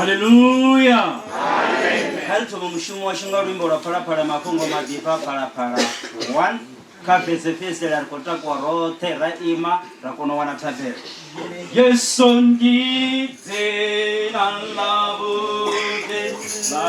Haleluya. Kha ri thome mushumo washu nga luimbo lwa phalaphala mafhungo maḓifha phalaphala 1 kha vese fhedzisela ri khou takuwa roṱhe ra ima ra kona u wana thabelo. Yesu ndi dzina ḽavhuḓi ḽa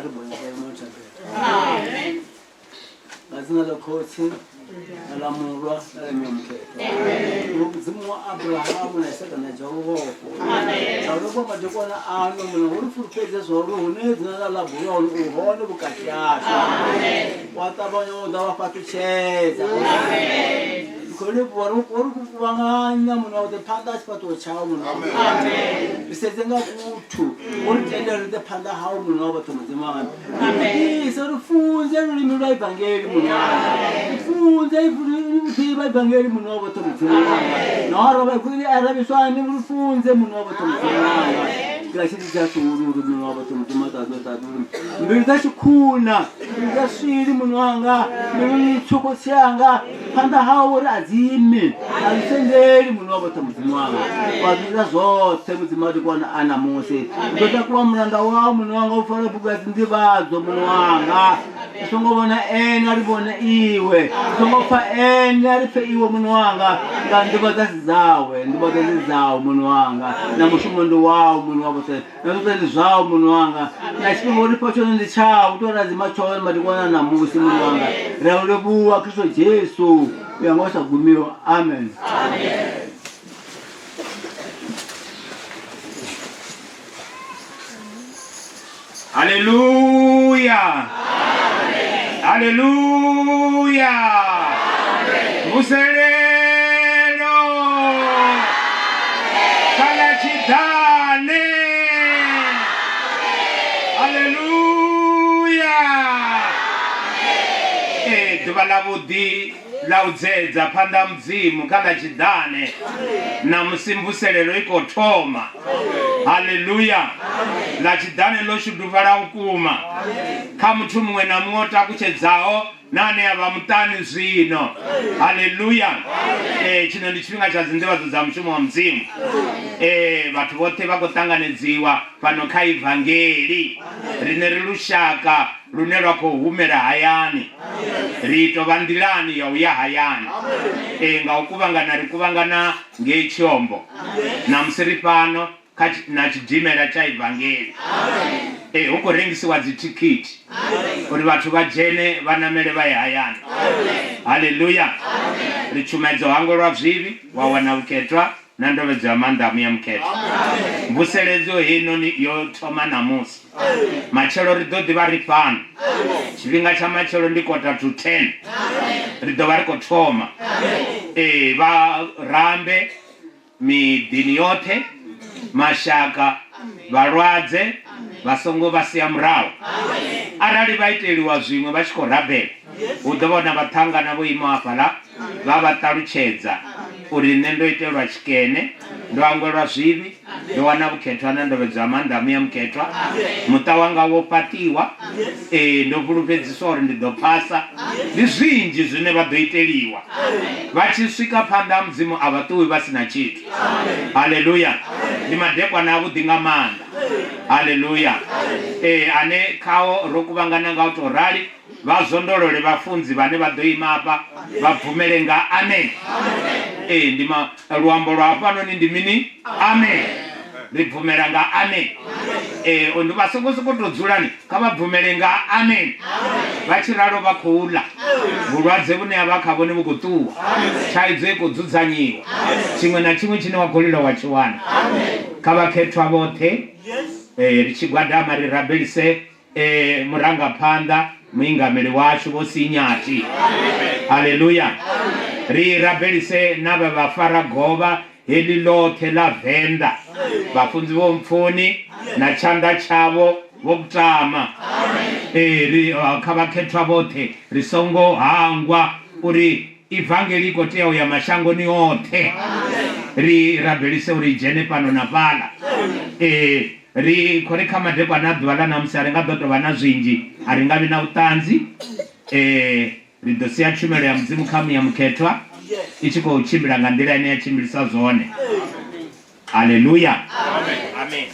ri bone thabelo nga dzina ḽa khotsi na ḽa murwa na ḽa muya mukhethwa iwe mudzimu wa abrahamu na isaka na jakobo nga livhuwa madekwana ano muṋe wo ri fulufhedzisa zwa uri hune dzina ḽa ḽa bulwa hone u hone vhukati hashu wa ṱavhanya u ḓa wa fhaṱutshedza ndi khou livhuwa ri ri kuvhanganya muṋe wa ḓe phanḓa ha tshifhaṱuwo tshau muṋe wa ri sedze nga vhuthu u ri tendele ri ḓe phanḓa hau muṋe wa vhoṱhe mudzimu wanga ri gudise ri funze lulimi lwa ivangeli muṋe wanga ri funze ḓivha ivangeli muṋe wa vhoṱhe mudzimu wanga na ro arabiswani ri funze muṋe wa vhoṱhe mudzimu wanga nga tshithu tsha sululu muṋe wa vhoṱhe mudzimu wa ṱaḓulu ṱaḓulu mbilu dza tshikhuna mbilu dza swili muṋe wanga mbilu itswu khotsi anga phanḓa hau uri a dzi imi a zwi sendeli muṋe wa vhoṱhe mudzimu wanga wa zwi ita zwoṱhe mudzimu wa dikwana a ṋamusi u ḓo takuwa mulanda wau muṋe wanga u fara bugu ya dzinḓivhadzo muṋe wanga ri songo vhona ene a ri vhone iwe ri songo pfa ene a ri pfe iwe muṋe wanga nga nḓivho dza si dzawe nḓivho dza si dzau muṋe wanga na mushumo ndi wau muṋe wa vhoṱhe na zwoṱhe ndi zwau muṋe wanga na tshifhinga uri fha tshone ndi tshau to radzima tshone madekwana ṋamusi muṋe wanga ri a u livhuwa kristo jesu u ya nga u sa gumiho amen Haleluya. Haleluya. Mvuselelo. Kha ḽa Tshiḓane. Haleluya. Ee, ḓuvha ḽavhuḓi ḽa u dzedza phanḓa ha Mudzimu kha ḽa Tshiḓane. Ṋamusi mvuselelo i khou thoma. Haleluya. Ḽa Tshiḓane ḽo shudufhala vhukuma kha muthu muṅwe na muṅwe o takutshedzaho na ane a vha muṱani zwino. Haleluya. Ee, tshino ndi tshifhinga tsha dzinḓivhadzo dza mushumo wa Mudzimu. Ee, vhathu vhoṱhe vha khou ṱanganedziwa fhano kha Ivangeli. Riṋe ri lushaka lune lwa khou humela hayani. Ri tou vha nḓilani ya u ya hayani. Ee, nga u kuvhangana ri kuvhangana ngei Tshiombo. Ṋamusi ri fhano kha na tshidimela tsha Ivangeli. Ee, hu khou rengisiwa dzithikhithi uri vhathu vha dzhene vha namele vha ye hayani. Haleluya! Ri tshumedzo hangwelwa zwivhi, wa wana vhukhethwa na ndovhedzo ya maanḓa a Muya Mukhethwa. Mvuseledzo heinoni yo thoma ṋamusi. Matshelo ri ḓo ḓi vha ri fhano. Tshifhinga tsha matshelo ndi kota to 10. Ri ḓo vha ri khou thoma. Ee, vha rambe miḓini yoṱhe, mashaka, vhalwadze, vha songo vha sia murahu. Arali vha iteliwa zwiṅwe vha tshi khou rabela, hu ḓo vha hu na vhaṱhangana vho imaho hafhaḽa vha vha ṱalutshedza uri nṋe ndo itelwa tshikene, ndo hangwelwa zwivhi, ndo wana vhukhethwa na ndovhedzo ya maanḓa a Muya Mukhethwa, muṱa wanga wo fhaṱiwa, ee, ndo fhulufhedziswa uri ndi ḓo phasa. Ndi zwinzhi zwine vha ḓo iteliwa. Vha tshi swika phanḓa ha Mudzimu a vha ṱuwi vha si na tshithu. Haleluya! Ndi madekwana avhuḓi nga maanḓa. Haleluya! Ee, ane khao ro kuvhangana nga u tou rali, Vha zwondolole vhafunzi vhane vha ḓo ima afha vha bvumele nga amen. Ee, ndi ma, luambo lwa hafhanoni ndi mini? Amen. Ri bvumela nga amen. Ee, ndi vha songo sokou tou dzulani, kha vha bvumele nga amen. Vha tshi ralo vha khou ḽa. Vhulwadze vhune ha vha kha vhone vhu khou ṱuwa. Thaidzo i khou dzudzanyiwa. Tshiṅwe na tshiṅwe tshine wa khou lila wa tshi wana. Kha vhakhethwa vhoṱhe, ee, ri tshi gwadama ri rabelise e, murangaphanḓa muingameli washu vho Sinyati. Haleluya. Ri rabelise na vhe vha fara govha heḽi ḽoṱhe ḽa Venḓa, vhafunzi vho Mpfuni na tshanḓa tshavho vho kutama. Ee, ri kha vhakhethwa vhoṱhe ri songo hangwa uri Ivangeli i khou tea u ya mashangoni oṱhe. Ri rabelise uri i dzhene fhano na fhaḽa. Ee, Ri khou ri kha madekwana a ḓuvha ḽa ṋamusi a ri nga ḓo tou vha na zwinzhi, a ri nga vhi na vhuṱanzi. Ri ḓo sia tshumelo ya Mudzimu kha Muya Mukhethwa i tshi khou tshimbila nga nḓila ine ya tshimbilisa zwone. Haleluya! Amen.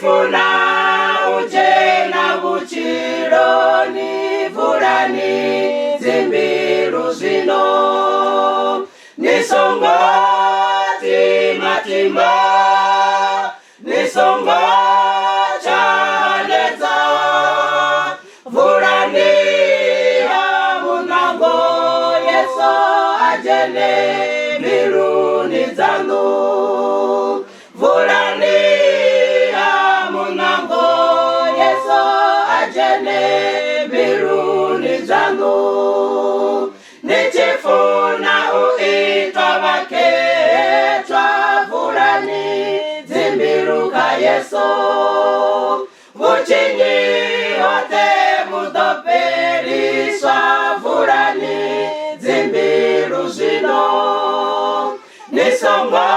tshi funa u dzhena vhutshiloni, vulani dzimbilu zwino. Ni songo timatima, ni songo tshaledza, vulani ha muṋango Yesu a dzhene mbiluni dzaṋu. Vulani ha muṋango Yesu a dzhene mbiluni dzaṋu. Ni tshi funa u itwa vhakhethwa, vulani dzimbilu kha Yesu. Vhutshinyi hoṱhe vhu ḓo fheliswa, vulani dzimbilu zwino. Ni songo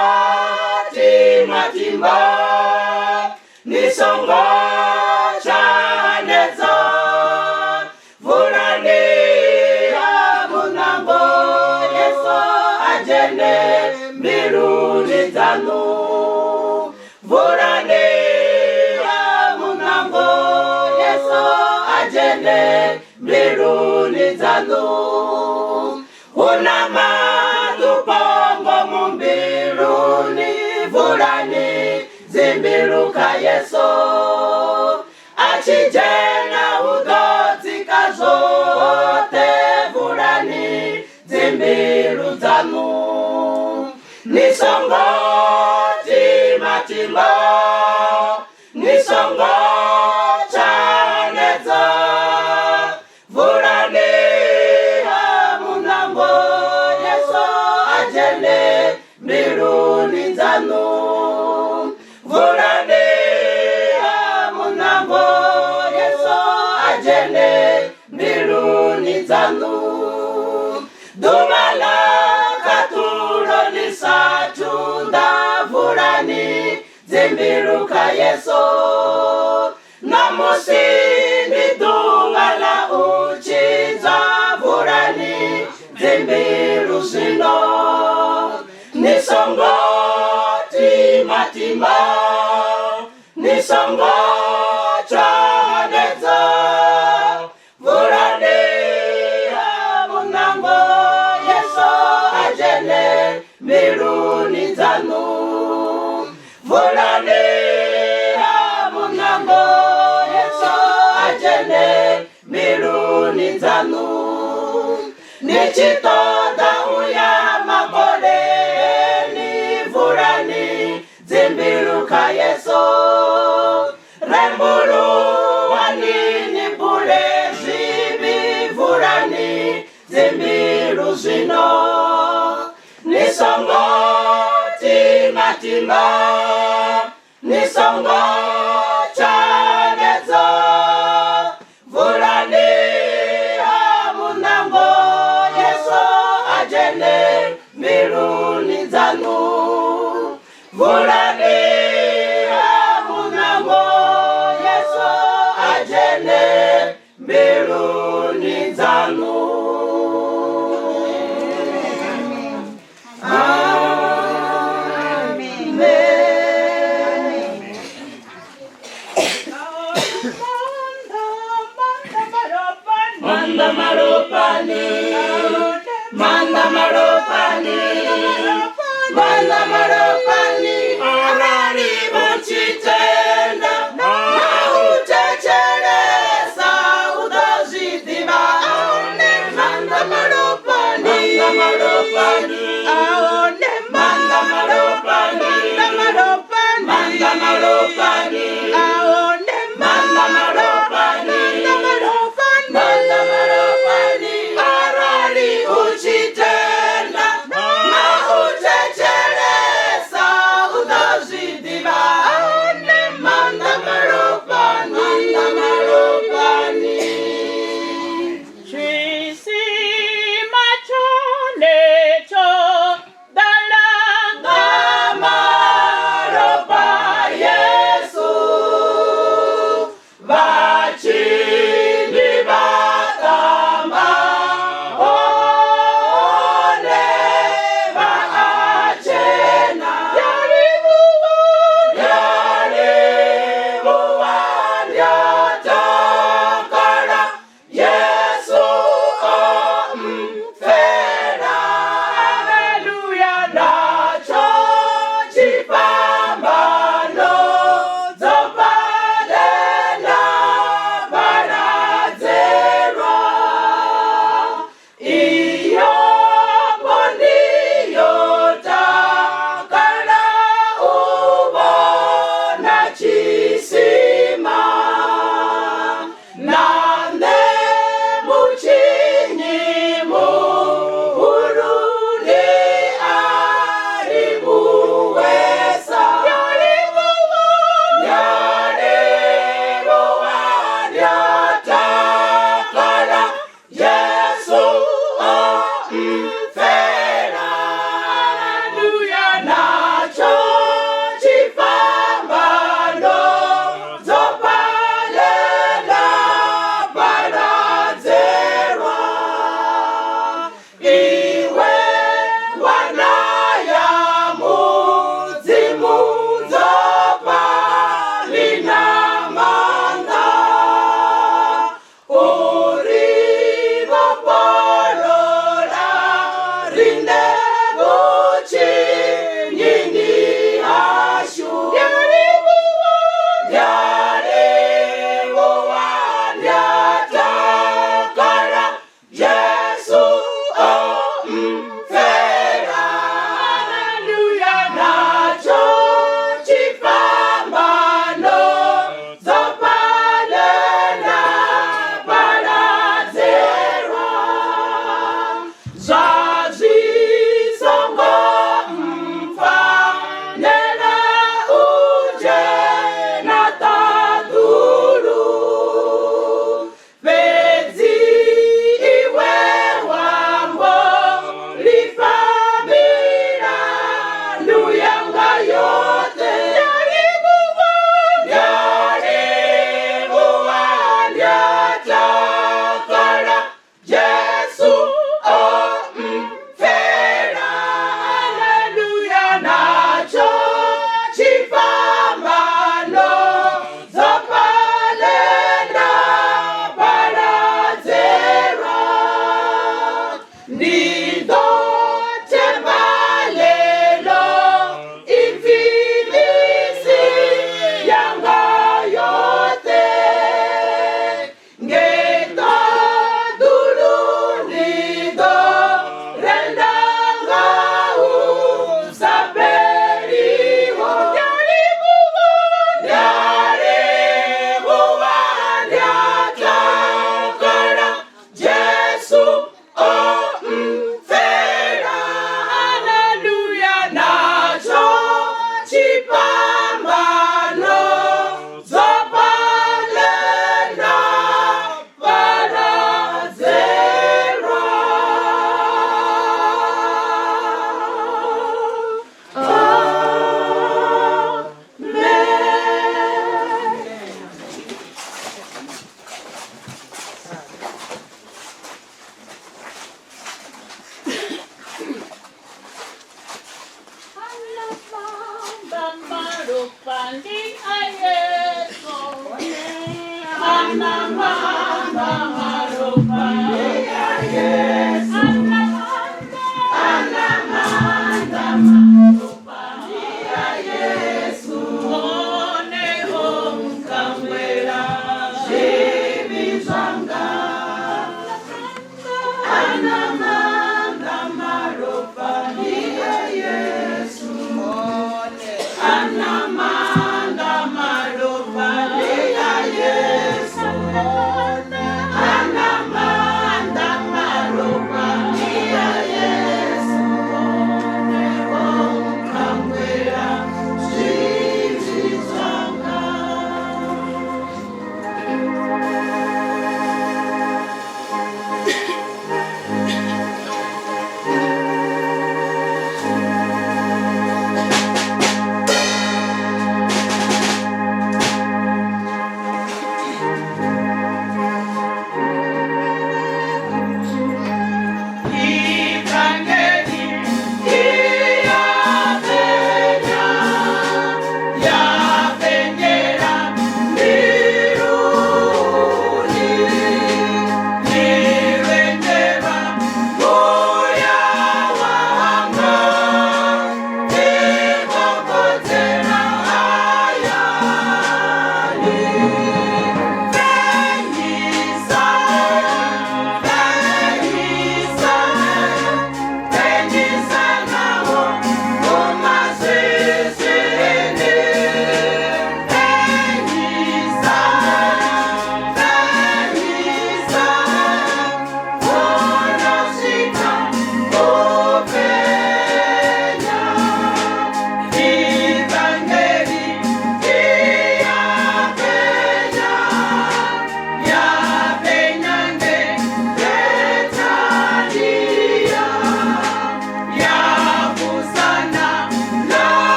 timatima, ni songo tshanedza, vulani ha muṋango Yesu a dzhene mbiluni dzaṋu. Vulani ha muṋango Yesu a dzhene mbiluni dzaṋu. Hu na maḓupongo mumbiluni, vulani dzimbilu kha Yesu. A tshi dzhena hu ḓo dzika zwoṱhe, vulani dzimbilu dzaṋu. Ni songo timatima, ni songo tshanedza, vulani ha muṋango Yesu a dzhene mbiluni dzaṋu. Vulani ha muṋango Yesu a dzhene mbiluni dzaṋu. Ḓuvha ḽa khaṱhulo ḽi sathu ḓa, vulani dzimbilu kha Yesu. Ṋamusi ndi ḓuvha ḽa u tshidzwa, vulani dzimbilu zwino. Ni songo timatima, ni songo tshanedza, vulani ha muṋango Yesu a dzhene mbiluni dzaṋu. Vulani ha muṋango Yesu a dzhene mbiluni dzaṋu. Ni tshi ṱoḓa u ya makoleni, vulani dzimbilu kha Yesu. Rembuluwani ni bule zwivhi, vulani dzimbilu zwino. Ni songo timatima, ni songo tshanedza, vulani ha muṋango Yesu a dzhene mbiluni dzaṋu. Vulani ha muṋango Yesu a dzhene mbiluni dzaṋu. Amen. Manda malopani, manda malopani, manda malopani, arali vha tshi tenda na u thetshelesa u ḓo zwi ḓivha. Manda malopani, manda malopani, manda malopani, manda malopani, manda malopani, manda malopani, arali u tshi tenda na u thetshelesa u ḓo zwi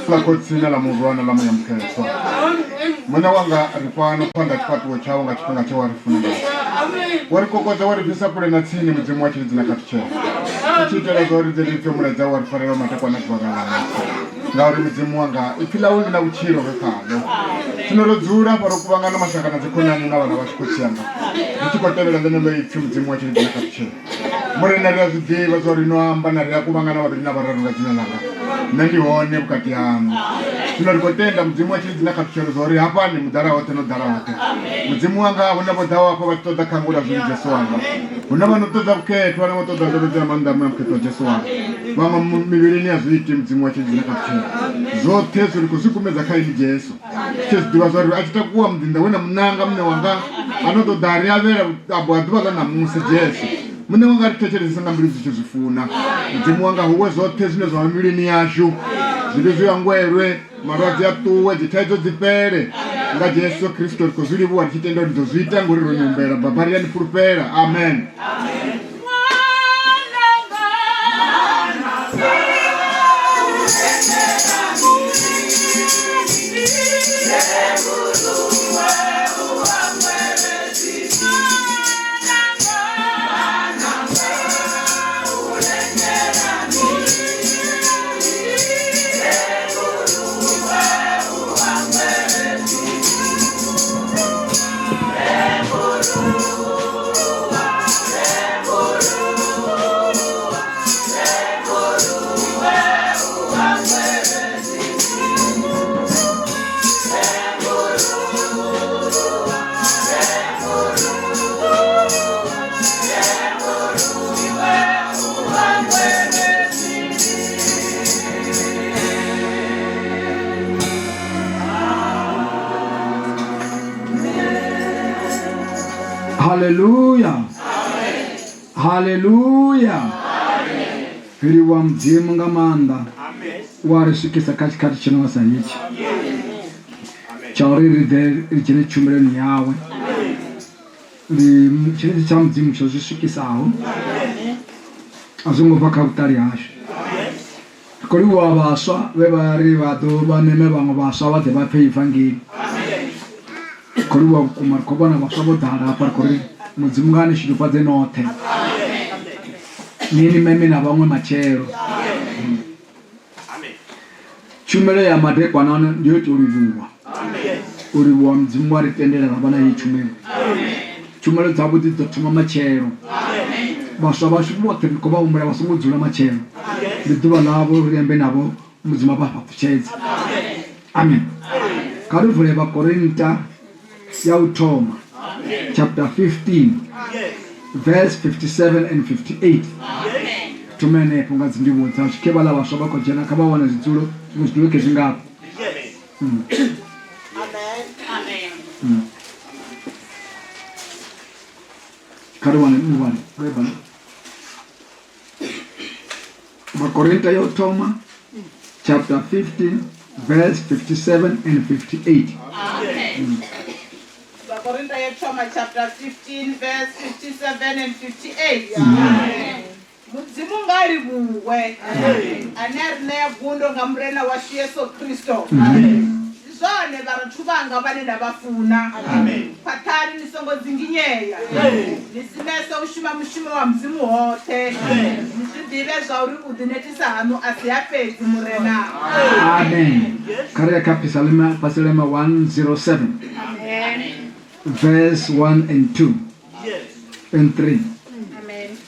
Ḽa Khotsi na ḽa Murwa na ḽa Muya Mukhethwa. Muṋe wanga, ri fhano phanḓa tshifhaṱuwo tshau nga tshifhinga tshe wa ri funa ngatsho. Wo ri kokodza wa ri bvisa kule na tsini, Mudzimu wa tshilidzi na khathutshelo, u tshi itela zwa uri ri ḓe ri pfe mulaedza wa ri farela matekwana ḓuvha nga ṋamusi. Ngauri Mudzimu wanga, ipfi ḽau ḽi na vhutshilo ri khaḽo. Zwino ro dzula hafha ro kuvhangana mashaka na dzikhonani na vhana vhashu khotsi anga, ri tshi khou tevhela ḽeneḽo ipfi, Mudzimu wa tshilidzi na khathutshelo. Murena, ri a zwi ḓivha zwa uri no amba na ri a kuvhangana vhavhili na vhararu nga dzina ḽanga, nṋe ndi hone vhukati haṋu. Zwino ri khou tenda Mudzimu wa tshilidzi na khathutshelo zwa uri hafhani muḓala hoṱhe no ḓala hoṱhe. Mudzimu wanga, hu na vho ḓaho hafha vha tshi ṱoḓa khangula zwivhi Jesu wanga. Hu na vha no ṱoḓa vhukhethwa na vho ṱoḓa ndovhedzo ya maanḓa a Muya Mukhethwa Jesu wanga. Vhaṅwe mivhilini a zwi iti Mudzimu wa tshilidzi na khathutshelo. Zwoṱhe hezwo ri khou zwi kumedza kha inwi Jesu. Ri tshi zwi ḓivha zwa uri a tshi takuwa muḓinḓa we na mu nanga muṋe wanga a no ḓo ḓa a ri avhela vhuṱambo ha ḓuvha ḽa ṋamusi Jesu. Muṋe wanga ri thetshelesese nga mbilu dzi tshi zwi funa. Mudzimu wanga huwe zwoṱhe zwine zwa vha mbiluni yashu zwivhi zwi hangwelwe, malwadze a ṱuwe, dzithaidzo dzi fhele. Nga Jesu Kristo ri khou zwi livhuwa ri tshi tenda uri ni ḓo zwi ita ngori ro ni humbela. Baba ri a ni fulufhela. Amen. Haleluya, haleluya. Ri livhuwa Mudzimu nga maanḓa wa ri swikisa kha tshikhathi tshino nga sa hetshi tsha uri ri ḓe ri dzhene tshumeloni yawe. Ndi tshenetshi tsha Mudzimu tsho zwi swikisaho, a zwo ngo bva kha vhuṱali hashu. Ri khou livhuwa vhaswa vhe vha ri vha ḓo vha meme vhaṅwe vhaswa vha ḓe vha pfe ivangeli. Ri khou livhuwa vhukuma, ri khou vhona vhaswa vho ḓala hafha, ri khou ri Mudzimu nga a ni shudufhadze noṱhe. Ni ni meme na vhaṅwe matshelo. Tshumelo ya madekwana ano ndi yo tou livhuwa. U livhuwa Mudzimu wa ri tendela ra vha na heyi tshumelo. Tshumelo dzavhuḓi dzi ḓo thoma matshelo. Vhaswa vhashu vhoṱhe ndi khou vha humbela vha songo dzula matshelo. Ndi ḓuvha ḽavho ri ambe navho Mudzimu a vha fhaṱutshedze. Amen. Kha ri vule Vhakorinta ya u thoma chapter 15 verse 57 and 58. Thome henefho nga dzindivho dzashu khe vhaḽa vhaswa vha khou dzhena kha vha wane zwidzulo zwiṅwe zwidzulo khe zwi ngafho. Kha ri wane muvhali ri Vhakorinta yo thoma chapter 15 verse 57 and 58. Vhakorinta yo thoma chapter 15 verse 57 and 58. Amen. Mudzimu nga livhuwe ane a ri ṋea gundo nga Murena washu Yesu Kristo. Ndi zwone vharathu vhanga vhane nda vha funa. Khwaṱhani ni songo dzinginyea. Ni simese u shuma mushumo wa Mudzimu hoṱhe. Ni zwi ḓivhe zwauri u ḓinetisa haṋu a si ha fhedzi Murena. Amen. Kha ri ye kha Phisalema, Phisalema 107 verse 1 and 2 and 3. Amen.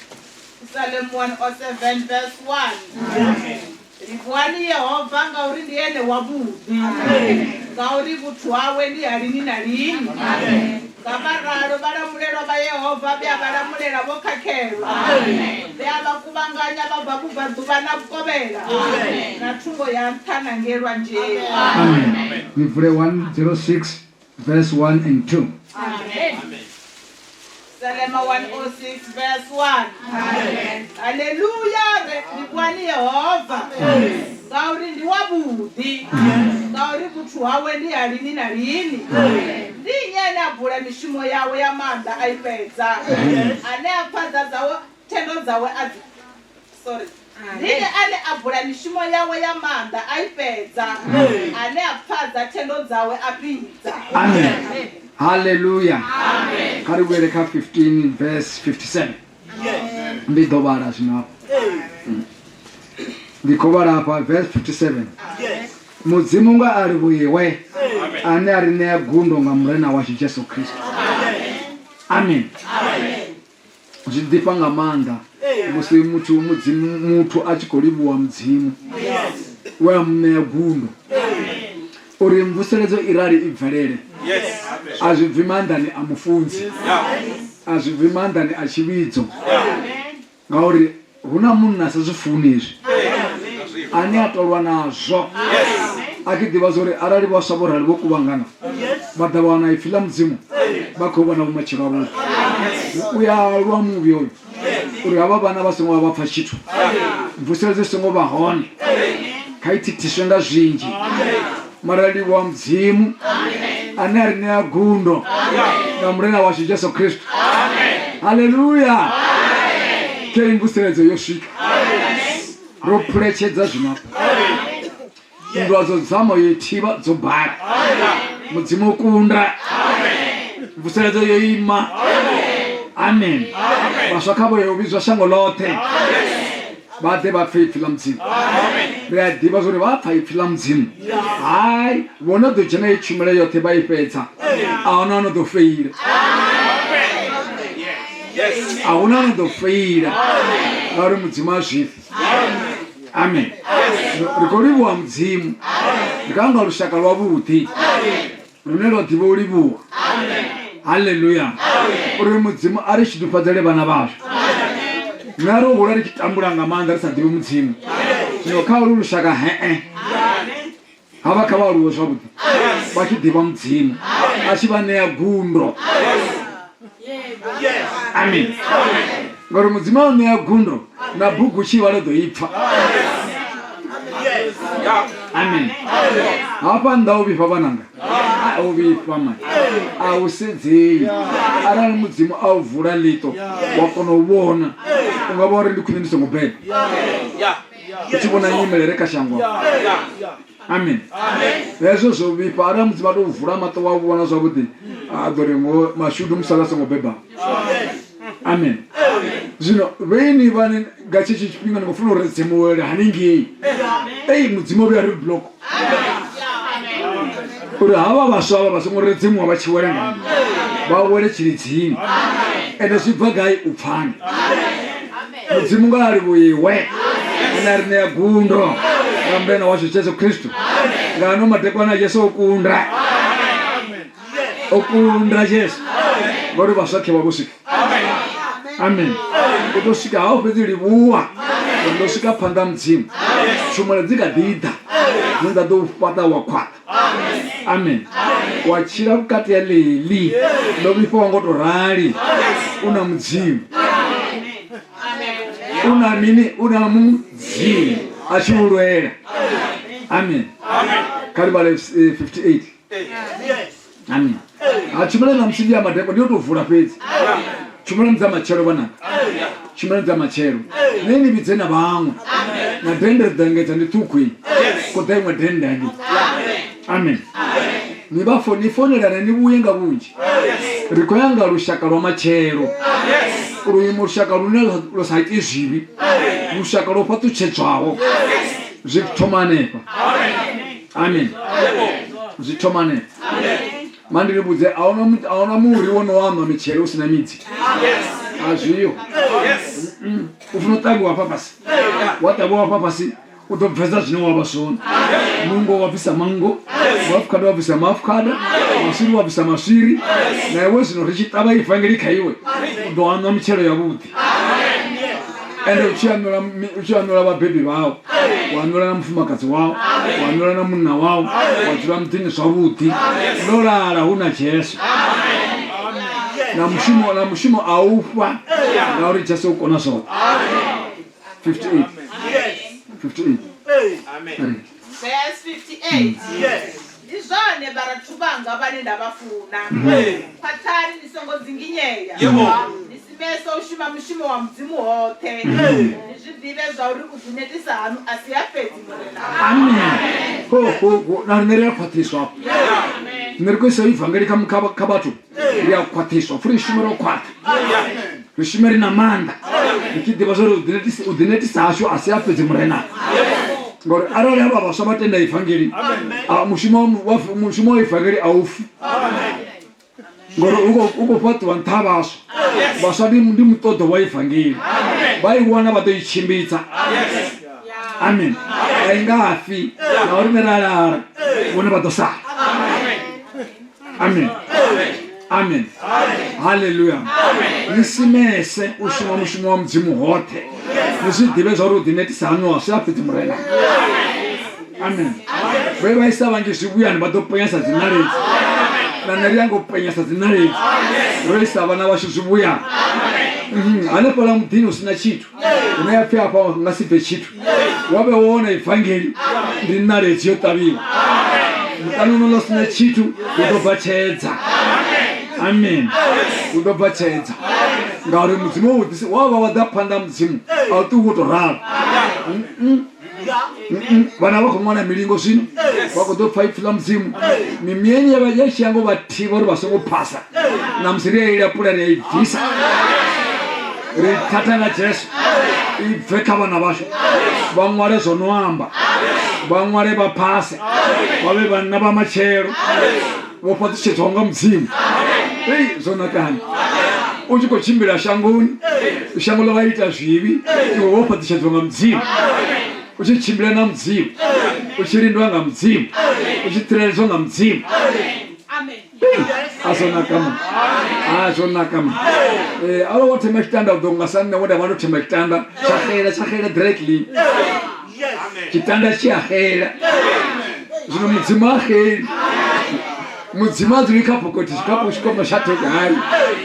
Psalm 107 verse 1. Livhuwani Yehova ngauri ndi ene wavhuḓi, ngauri vhuthu hawe ndi ha lini na lini. Nga vha ralo vhalamulelwa vha Yehova vhe a vha lamulela vho khakhelwa, vhe a vha kuvhanganya vha bva vhubvaḓuvha na vhukovhela, na thungo ya nṱha na ngei lwanzheni. Amen. Ni vule 106 verse 1 and 2. Psalm 106 verse 1. Haleluya, re livhuwani Yehova ngauri ndi wavhuḓi, ngauri vhuthu hawe ndi ha lini na lini. Ndi nnyi ane a bula mishumo yawe ya maanḓa a i fhedza, ane a pfa dza dzawe thendo dzawe a dzi sorry. Ndi ene ane a bula mishumo yawe ya maanḓa a i fhedza, ane a pfadza thendo dzawe a fhidza. Amen. Haleluya. Kha ri vhuyele kha 15 verse 57. Ndi ḓo vhala zwino hafha. Ndi khou vhala hafha verse 57. Mudzimu nga a livhuiwe ane a ri ṋea gundo nga Murena washu Jesu Kristo. Amen. Zwi ḓifha nga maanḓa musi muthu mudzimu muthu a tshi khou livhuwa Mudzimu we a mu ṋea gundo uri mvuseledzo i rali i bvelele. A zwi bvi maanḓani a mufunzi, a zwi bvi maanḓani a tshivhidzo, ngauri hu na munna a sa zwi funi hezwi ane a tolwa nazwo a tshi ḓivha zwa uri arali vhaswa vho rali vho kuvhangana vha ḓa vha wana ipfi ḽa mudzimu vha khou vhona vhumatshelo avhuḓi. U ya lwa muvhi hoyu uri havha vhana vha songo vha vha pfa tshithu, mvuseledzo i songo vha hone, kha i thithiswe nga zwinzhi. Mara livhuwa Mudzimu ane a ri ṋea gundo nga Murena washu Jesu Kristo. Haleluya! Kei mvuseledzo yo swika, ro phuletshedza zwino hafha. Nndwa dzo dzama yo thivha dzo bala, Mudzimu o kunda, mvuseledzo yo ima. Amen. Vhaswa kha vho yo vhidzwa shango ḽoṱhe vha ḓe vha pfe ipfi ḽa Mudzimu. Ri a ḓivha zwa uri vha pfa ipfi ḽa Mudzimu, hai vho no ḓo dzhena i tshumelo yoṱhe vha i fhedza, a huna ano ḓo feila, a huna ano ḓo feila ngauri Mudzimu a zwifhi. Amen. Ri khou livhuwa Mudzimu ri kha nga lushaka lwavhuḓi lune lwa ḓivha u livhuwa. Haleluya. Uri Mudzimu a ri shudufhadzele vhana vhashu. Nṋe ro hula ri tshi tambula nga maanḓa ri sa ḓivhi Mudzimu. Zwino kha ulu lushaka hee havha kha vha aluwe zwavhuḓi vha tshi ḓivha Mudzimu a tshi vha ṋea gundo. Amen. Ngauri Mudzimu a u ṋea gundo na bugu tshi vhala ḓo i pfa. Amen. Hafha nnḓa u vhifha vhananga. A u vhifha mani. A u sedzei. Arali Mudzimu a u vula ḽiṱo wa kona u vhona u nga vha uri ndi khwine ndi songo beba. U tshi vhona nyimele re kha shango. Amen. Hezwo zwo vhifha arali Mudzimu a tou vula maṱo wa vhona zwavhuḓi a ḓo ri ngo mashudu musala a songo beba. Amen. Zwino vheini vhane nga tshetsho tshifhinga ni khou funa uri dzimuwele haningei. Ei Mudzimu o vhuya ri block. Uri havha vhaswa avha vha songo redzimuwa vha tshi wela nga vha wele tshilidzini. Ende zwi bva gai u pfani. Mudzimu nga a livhuiwe ane a ri ṋea gundo nga Murena washu Jesu Kristo. Nga ano madekwana Jesu o kunda, o kunda Jesu ngauri vhaswa khe vha vho swika. Amen. U ḓo swika ha u fhedzi livhuwa uri ndo swika phanḓa ha Mudzimu. Tshumelo dzi kha ḓi ḓa dzine dza ḓo u fhaṱa wa khwaṱha. Amen. Wa tshila vhukati ha ḽeḽi ḽo vhifhaho ngo to rali u na Mudzimu. U na mini? U na Mudzimu a tshi u lwela. Amen. Kha ri vhale 58. Amen. Ha tshumelo na musi ndi ya madekwa ndi yo tou vula fhedzi. Tshumelo ndi dza matshelo vhananga. Tshumelo ndi dza matshelo. Nṋe ni vhidze na vhaṅwe. Na dende ri ḓo engedza ndi ṱhukhu iyi. Khou ḓa iṅwe dende hangei. Amen. Ni vha fo ni founelane ni vhuye nga vhunzhi. Ri khou ya nga lushaka lwa matshelo. Luimo lushaka lune lwa sa ite zwivhi. Lushaka lwo fhaṱutshedzwaho. Zwi thoma hanefha. Amen. Zwi thoma hanefha. Mandi ri vhudze a huna muri wo no aṋwa mitshelo u si na midzi. A zwiho. U funa u ṱavhiwa hafha fhasi. Wa ṱavhiwa hafha fhasi u ḓo bvedza zwine wa vha zwone. Mungo wa bvisa manngo, muafukhada wa bvisa muafukhada, maswiri wa bvisa maswiri. Na iwe zwino ri tshi ṱavha ivangeli kha iwe u ḓo aṋwa mitshelo yavhuḓi. Ende u tshi aṋwela u tshi aṋwela vhabebi vhau, wa aṋwela na mufumakadzi wau, wa aṋwela na munna wau, wa dzula muḓini zwavhuḓi, ndo lala hu na Jesu. Na mushumo na mushumo a u fha ngauri Jesu u kona zwoṱhe. 58. 58. Amen. Verse 58. Ndi zwone vharathu vhanga vhane nda vha funa. Khwaṱhani ni songo dzinginyea. Ni simese u shuma mushumo wa Mudzimu hoṱhe. Ni zwi zwi ḓivhe zwauri u ḓinetisa haṋu a si ha fhedzi Murena. Amen. Ho ho ho na riṋe ri a khwaṱhiswa hafha. Nṋe ri khou isa ivangeli kha kha kha vhathu. Ri a khwaṱhiswa futhi ri shume ro khwaṱha. Ri shume ri na maanḓa. Ri tshi ḓivha zwauri u ḓinetisa u ḓinetisa hashu a si ha fhedzi Murena. Ngauri arali havha vhaswa vha tenda ivangeli, a mushumo wa mushumo wa ivangeli a u fi. Ngori u khou u khou fhaṱiwa nṱha ha vhaswa. Vhaswa ndi ndi muṱoḓo wa ivangeli. Vha i wana vha ḓo i tshimbidza. Amen. A i nga fi na uri nṋe ra lala vhone vha ḓo sala. Amen. Amen. Haleluya. Ni simese u shuma mushumo wa Mudzimu hoṱhe. Ni zwi ḓivhe zwa uri u ḓinetisa haṋu a zwi a fhedzi Murena. Amen. Vhe vha isa vhanzhi zwivhuyani vha ḓo penyesa dziṋaledzi. Na nṋe ri yango penyesa dziṋaledzi. Ro isa vhana vhashu zwivhuyani. Hanefhaḽa muḓini hu si na tshithu. Hune ya pfi hafha hu nga si bve tshithu. Wa vhe wo wana ivangeli ndi ṋaledzi yo ṱavhiwa. Muṱani uno ḽa si na tshithu hu ḓo bva tshedza. Amen. Hu ḓo bva tshedza. Ngauri Mudzimu wo ḓisa wa vha wa ḓa phanḓa ha Mudzimu a u ṱuwi wo tou ralo. Vhana vha khou ṅwala milingo zwino vha khou ḓo pfa ipfi ḽa Mudzimu. Mimieni ya vha ya tshi yango vha thivha uri vha songo phasa. Na musi ri a i lapula ri a i bvisa. Ri thatha nga Jesu i bve kha vhana vhashu. Vha ṅwale zwo no amba. Vha ṅwale vha phase. Vha vhe vhanna vha matshelo. Vho fhaṱutshedzwaho nga Mudzimu. Ei zwo nakani. U tshi khou tshimbila shangoni, shango ḽo vha ita zwivhi, iwe wo fhaṱutshedzwa nga Mudzimu. U tshi tshimbila na Mudzimu, u tshi lindwa nga Mudzimu, u tshi tsireledzwa nga Mudzimu. A zwo naka man. A zwo naka man. Arali wa thema tshitanda u ḓo nga sa nṋe we nda vha ndo thema tshitanda tsha xela tsha xela directly. Tshitanda tshi a xela. Zwino Mudzimu ha xeli. Mudzimu ha dzuli kha phokoti tshikapu tshikwama tsha thoka hai.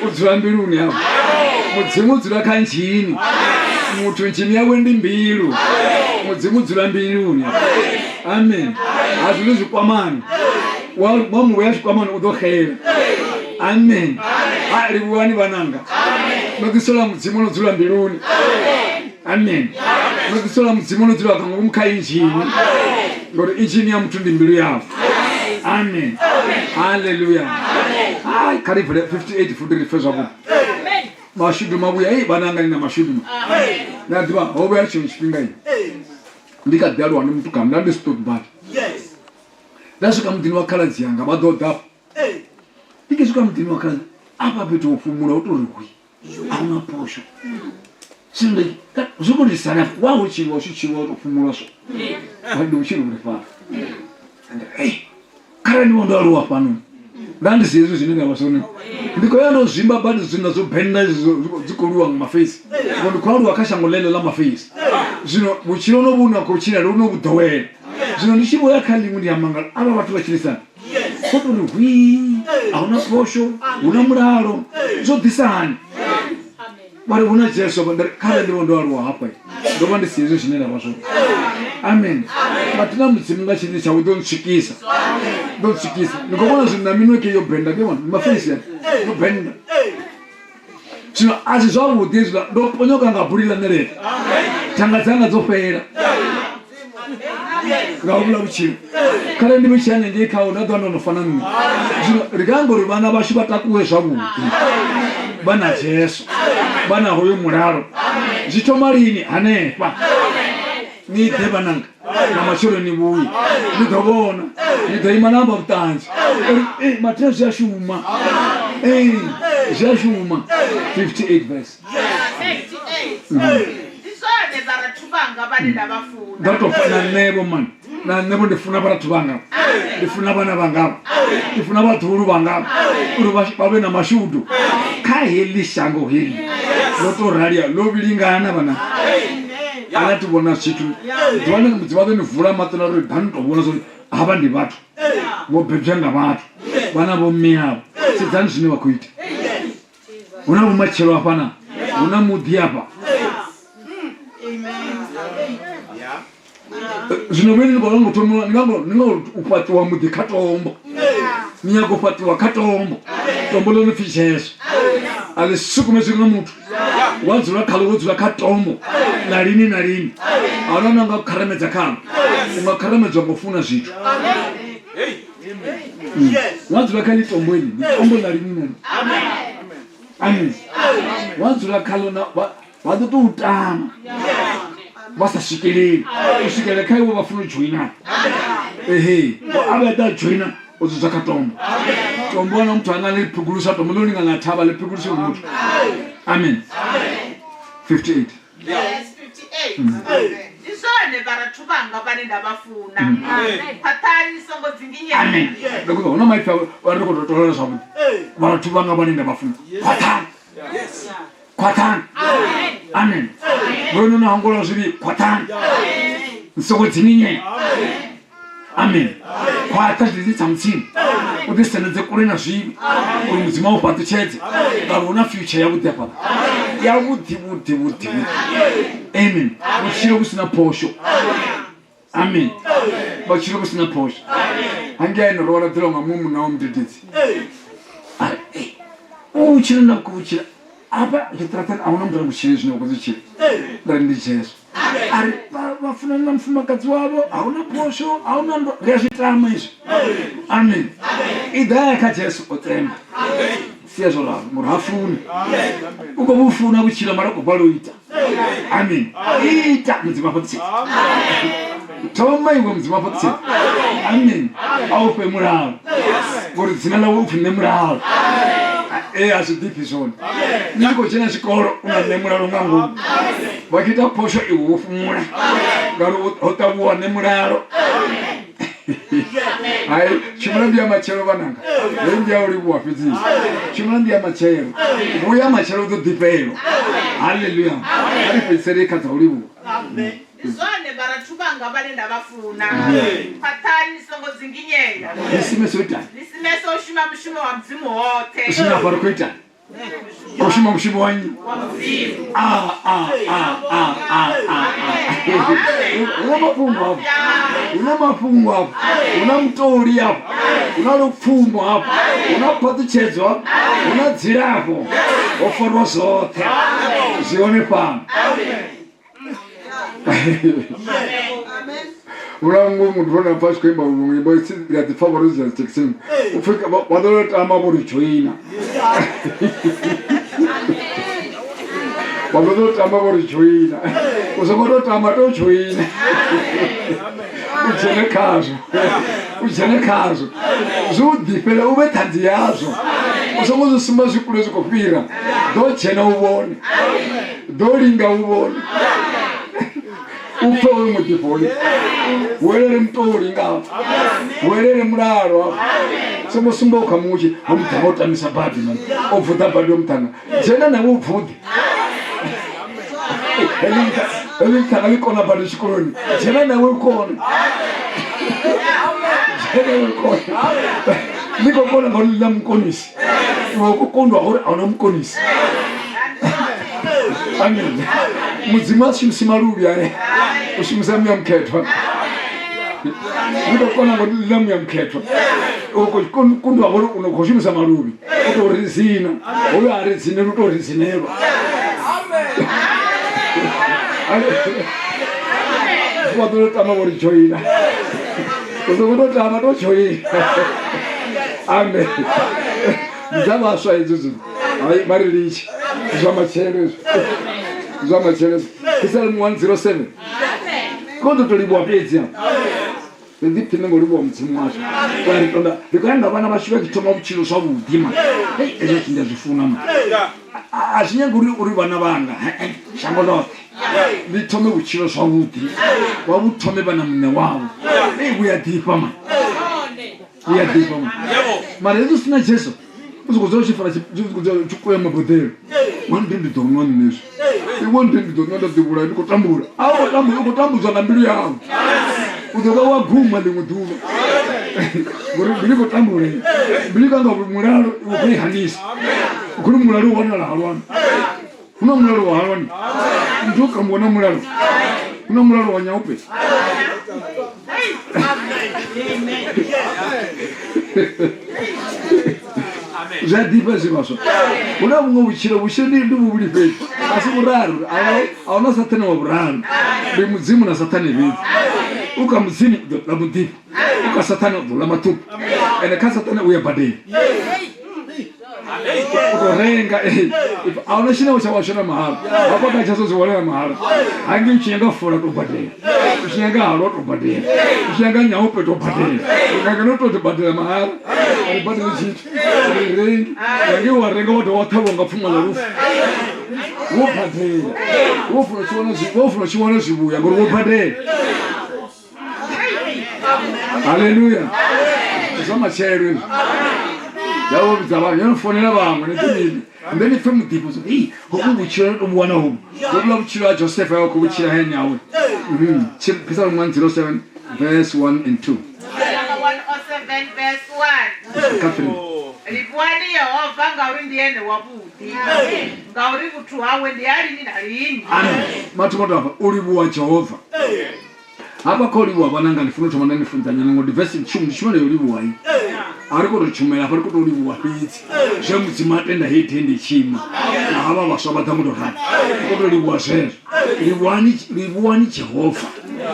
U dzula mbiluni yawe. Mudzimu u dzula kha nzhini. Muthu nzhini yawe ndi mbilu. Mudzimu u dzula mbiluni. Amen. Ha dzuli zwikwamani. Wa wa mu vhea zwikwamani u ḓo xela. Amen. Ha livhuwani vhananga. No ḓisola Mudzimu no dzula mbiluni. Amen. No ḓisola Mudzimu no dzula nga ngomu kha inzhini. Ngori inzhini ya muthu ndi mbilu yawe. Amen. Haleluya. Hai kha ri vule 58 futhi ri pfe zwavhuḓi. Mashudu mavhuya ei vhananga ni na mashudu. Na ḓivha ho vhuya tshiṅwe tshifhinga i. Ndi kha ḓi aluwa ndi mutukana nda ndi si ṱoḓi badi. Nda swika muḓini wa khaladzi yanga vha ḓo ḓa. Ndi tshi swika muḓini wa khaladzi afha fhethu ho fhumula ho tou ri hwi. A huna phosho. Zwino ndi zwi khou ndisana afha wa hu tshilwa tshi tshilwa tou fhumula so. Wa ndi vhutshilo vhu re fhano. And hey, kharali ndi vho ndo aluwa fhano nda ndi si hezwi zwine nda vha zwone. Ndi khou ya ndo zwimba badi zwithu nda zwo benda dzi khou lwiwa nga mafeisi. Ngo ndi khou aluwa kha shango ḽeḽo ḽa mafeisi. Zwino vhutshilo no vhu na khou tshila ndo no vhu ḓowela. Zwino ndi tshi vho ya kha ḽiṅwe ndi a mangala avha vhathu vha tshilisana. Kho tou ri hwii, a huna phosho, hu na mulalo. Zwo ḓisa hani? Vha ri hu na Jesu vha ri kharali ndi vho ndo aluwa hafha ndo vha ndi si hezwi zwine nda vha zwone. Amen. Mathina Mudzimu nga tshine tshawe ḓo ntswikisa. Ḓo ntswikisa. Ni khou vhona zwino na minwe ke yo benda ke vhona mafeisi ya yo benda. Zwino a si zwavhuḓi hezwiḽa ndo ponyoka nga buli ḽa ṋeleṱe. Thanga dzanga dzo fhela. Nga u vhula vhutshilo. Kharali ndi vhe tshi hanengei khaho nda ḓo wana no fana nṋe. Zwino ri nga amba uri vhana vhashu vha takuwe zwavhuḓi. Vha na Jesu. Vha na hoyo mulalo. Zwi thoma lini hanefha. Ni ḓe vhananga. Na matshelo ni vhuye. Ni ḓo vhona. Ni ḓo ima na amba vhuṱanzi. Uri eh mathina zwi a shuma. Eh zwi a shuma. 58 verse. 58. Ndi zwone vharathu vhanga vhane nda vha funa. Nda tou fa na nṋe-vho mani. Na nṋe-vho ndi funa vharathu vhanga. Ndi funa vhana vhanga. Ndi funa vhaḓuhulu vhanga. Uri vha vhe na mashudu. Kha heḽi shango heḽi. Ḽo tou ralia ḽo vhilingana vhana. A na thi vhona tshithu. Ḓuvha ḽine Mudzimu a ḓo ni vula maṱo na uri ḓani tou vhona zwa uri havha ndi vhathu. Vho bebwa nga vhathu. Vhana vho mme avho. Sedzani zwine vha khou ita. Hu na vhumatshelo hafha na? Hu na muḓi hafha? Zwino vheni ni khou ngo thoma ni nga ni nga u fhaṱiwa muḓi kha tombo. Ni nyaga u fhaṱiwa kha tombo. Tombo ḽo no pfi Jesu. A ḽi sukumedzwi nga muthu. Wa dzula khaḽo wo dzula kha tombo ḽa lini na lini. A huna na nga kharamedza khaḽo. U nga kharamedzwa nga u funa zwithu. Wa dzula kha ḽi tombo iḽi, ndi tombo ḽa lini na lini. Amen. Wa dzula khaḽo na vha vha ḓo tou tama vha sa swikeleli u swikelela kha iwe vha funa u dzhoina. Ehe, a vhuya ḓa dzhoina o dzudza kha tombo. Tombo wana muthu anga ḽi phugulusa tombo ḽo lingana thavha ḽi phugulusa muthu. Amen. 58. Verse 58. Ndi zwone vharathu vhanga vhane nda vha funa. Khwaṱhani ni songo dzinginyea. Amen. Ndo khou huna maipfi a ri khou tou tolela zwavhuḓi. Vharathu vhanga vhane nda vha funa. Khwaṱhani. Khwaṱhani. Amen. Vhone no hangwelwa zwivhi khwaṱhani. Ni songo dzinginyea. Amen. Khwaṱha tshilidzi tsha Mudzimu. U ḓi sendedze kule na zwivhi uri Mudzimu a u fhaṱutshedze ngauri hu na future yavhuḓi hafhaḽa. Yavhuḓi vhuḓi vhuḓi vhuḓi. Amen. Vhutshilo vhu si na phosho. Amen. Vhutshilo vhu si na phosho. Hangei ene ro wana ḓila nga muṅwe munna wa mudededzi. A ri, "Ei, u vhutshilo nda khou vhutshila hafha tshiṱiraṱani a huna muthu ane vhutshilo zwine wa khou zwi tshila. Nda ri ndi Jesu. A ri vha funana na mufumakadzi wavho a huna phosho a huna ndo ri a zwi tama izwi. Amen. I ḓa ya kha Jesu o tenda. Sia zwo ralo ngori ha funi. U khou vhu funa vhutshilo mara u khou balelwa u ita. Amen. Ita Mudzimu a fhaṱutshedze. Thoma iwe Mudzimu a fhaṱutshedze. Amen. A u fhe mulalo. Ngori dzina ḽawe u pfi nṋe mulalo. Ee a zwi ḓifhi zwone. Ni tshi khou dzhena tshikolo u na nṋe mulalo nga ngomu. Vha tshi ita phosho iwe wo fhumula. Ngauri ho ṱavhuwa nṋe mulalo. Hai tshumelo ndi ya matshelo vhananga. Heyi ndi ya u livhuwa fhedzi. Tshumelo ndi ya matshelo. Vhuya matshelo u ḓo ḓifhelwa. Haleluya. A ri fhedzisele kha dza u livhuwa. Ndi zwone vharathu vhanga vhane nda vha funa. Khwaṱhani ni songo dzinginyea. Ni simese u itani? Ni simese u shuma mushumo wa Mudzimu hoṱhe. Zwino afha ri khou itani? Khou shuma mushumo wa nnyi? Ah, ah, ah, ah, ah, ah, ah. Hu na mafhungo hafha. Hu na mafhungo hafha. Hu na mutoli hafha. Hu na lupfumo hafha. Hu na phaṱhutshedzo hafha. Hu na dzilafho. Ho farwa zwoṱhe. Zwi hone fhano. Vhula muṅwe muthu vhona pfa tshi khou imba luimbo nga dzi pfa vho ri dzi thekhisini u pfi vha ḓo tama vho ri joina vha ḓo tama vho ri joina u songo to tama to joina u dzhene khazwo u dzhene khazwo zwi u ḓifhela u vhe ṱhanzi yazwo u songo zwi sumba zwi kule zwi khou fhira ḓo dzhena u vhone ḓo linga u vhone u pfe uyu muḓifho uyu welele mutoli nga welele mulalo hafha songo sumba u kha muṅwe ho muṱhanga o tamisa badi man o bvuḓa badi ho muṱhanga dzhena nawe u bvuḓe heḽi muṱhanga ḽi kona badi tshikoloni dzhena nawe u kone dzhena u kone ḽi khou kona ngauri ḽi na mukonisi iwe u khou kondwa ngauri a huna mukonisi amen mudzimu a shumisi maluvhi ane u shumisa muya mukhethwa ni khou kona ngo ḽa muya mukhethwa u khou kundwa ngori u khou shumisa maluvhi u tou ri zina hoyo a ri dzinela u tou ri dzinelwa vha ḓo tama vho ri dzhoina u songo tou tama to dzhoina amen ndi dza vhaswa hedzo zwino hai vha ri litshe zwa matshelo hezwo zwa matshelo hezwo Psalm 107 ko ḓo to livhuwa fhedzi hafha ri ḓi phine ngo livhuwa mudzimu washu wa ri tonda ri khou ya nga vhana vhashu vha tshi thoma vhutshilo zwavhuḓi ma hei hezwo zwithu ndi a zwi funa ma a zwi nyagi uri uri vhana vhanga shango ḽoṱhe ḽi thome vhutshilo zwavhuḓi vha vhu thome vha na muṋe wavho hei vhu ya ḓifha ma vhu ya ḓifha ma mara hezwi u si na Jesu u sokou dzula u tshi fara tshi kuya maboḓelo one day ndi ḓo nwa nṋe hezwi one day ndi ḓo nwa nda ḓivhulaya ndi khou tambula a u khou tambula u khou tambudzwa nga mbilu yau u ḓo vha wa guma ḽiṅwe ḓuvha ngori mbilu i khou tambula mbilu i nga mulalo u khou i hanisa u khou ri mulalo u wanala halwani hu na mulalo wa halwani muthu o kambiwa na mulalo hu na mulalo wa nyaupe Zwi a ḓifha hezwi vhaswa. Hu na vhuṅwe vhutshilo, vhutshilo ndi ndi vhuvhili fhedzi, a si vhuraru. A huna Sathane wa vhuraru, ndi Mudzimu na Sathane fhedzi. U kha Mudzimu u ḓo ḽa muḓifho, u kha Sathane u ḓo ḽa maṱhupho. Ende kha Sathane u ya badela. U tou renga a huna tshine tsha wa shona mahala hafha kha tsha zwi wanala mahala hangei u tshi nyaga fola tou badela u tshi nyaga halwa tou badela u tshi nyaga nyaupe tou badela nga ngeno tou badela mahala a ri badeli tshithu a ri rengi ngangei wa renga wa dovha wa ṱhavhiwa nga pfumo ḽa lufu wo badela wo funa u tshi wana zwivhuya ngori wo badela haleluya zwa matshelo izwi yavho vhidza vhaṅwe yo no fonela vhaṅwe ni mini nṋe ni pfe muḓifho so ei hovhu vhutshilo ndo vhu wana hovhu hovhuḽa vhutshilo ha josefa ya khou vhutshila hayani hawe Psalm 107 verse 1 and 2 Psalm 107 verse 1. Kha 3 Livhuwani Yehova ngauri ndi ene wavhuḓi, ngauri vhuthu hawe ndi ha lini na lini. Amen. Mathomo to afha u livhuwa Jehova. Hafha kha u livhuwa vhananga ndi funa u thoma nda ni funza nyana ngori vesi ndi tshumelo yo livhuwa i. A ri khou tou tshumela hafha ri khou tou livhuwa fhedzi zwe Mudzimu a tenda heyi thende tshima na havha vhaswa vha ḓa ngo tou rali. Ri khou tou livhuwa zwezwo. Livhuwani livhuwani Jehova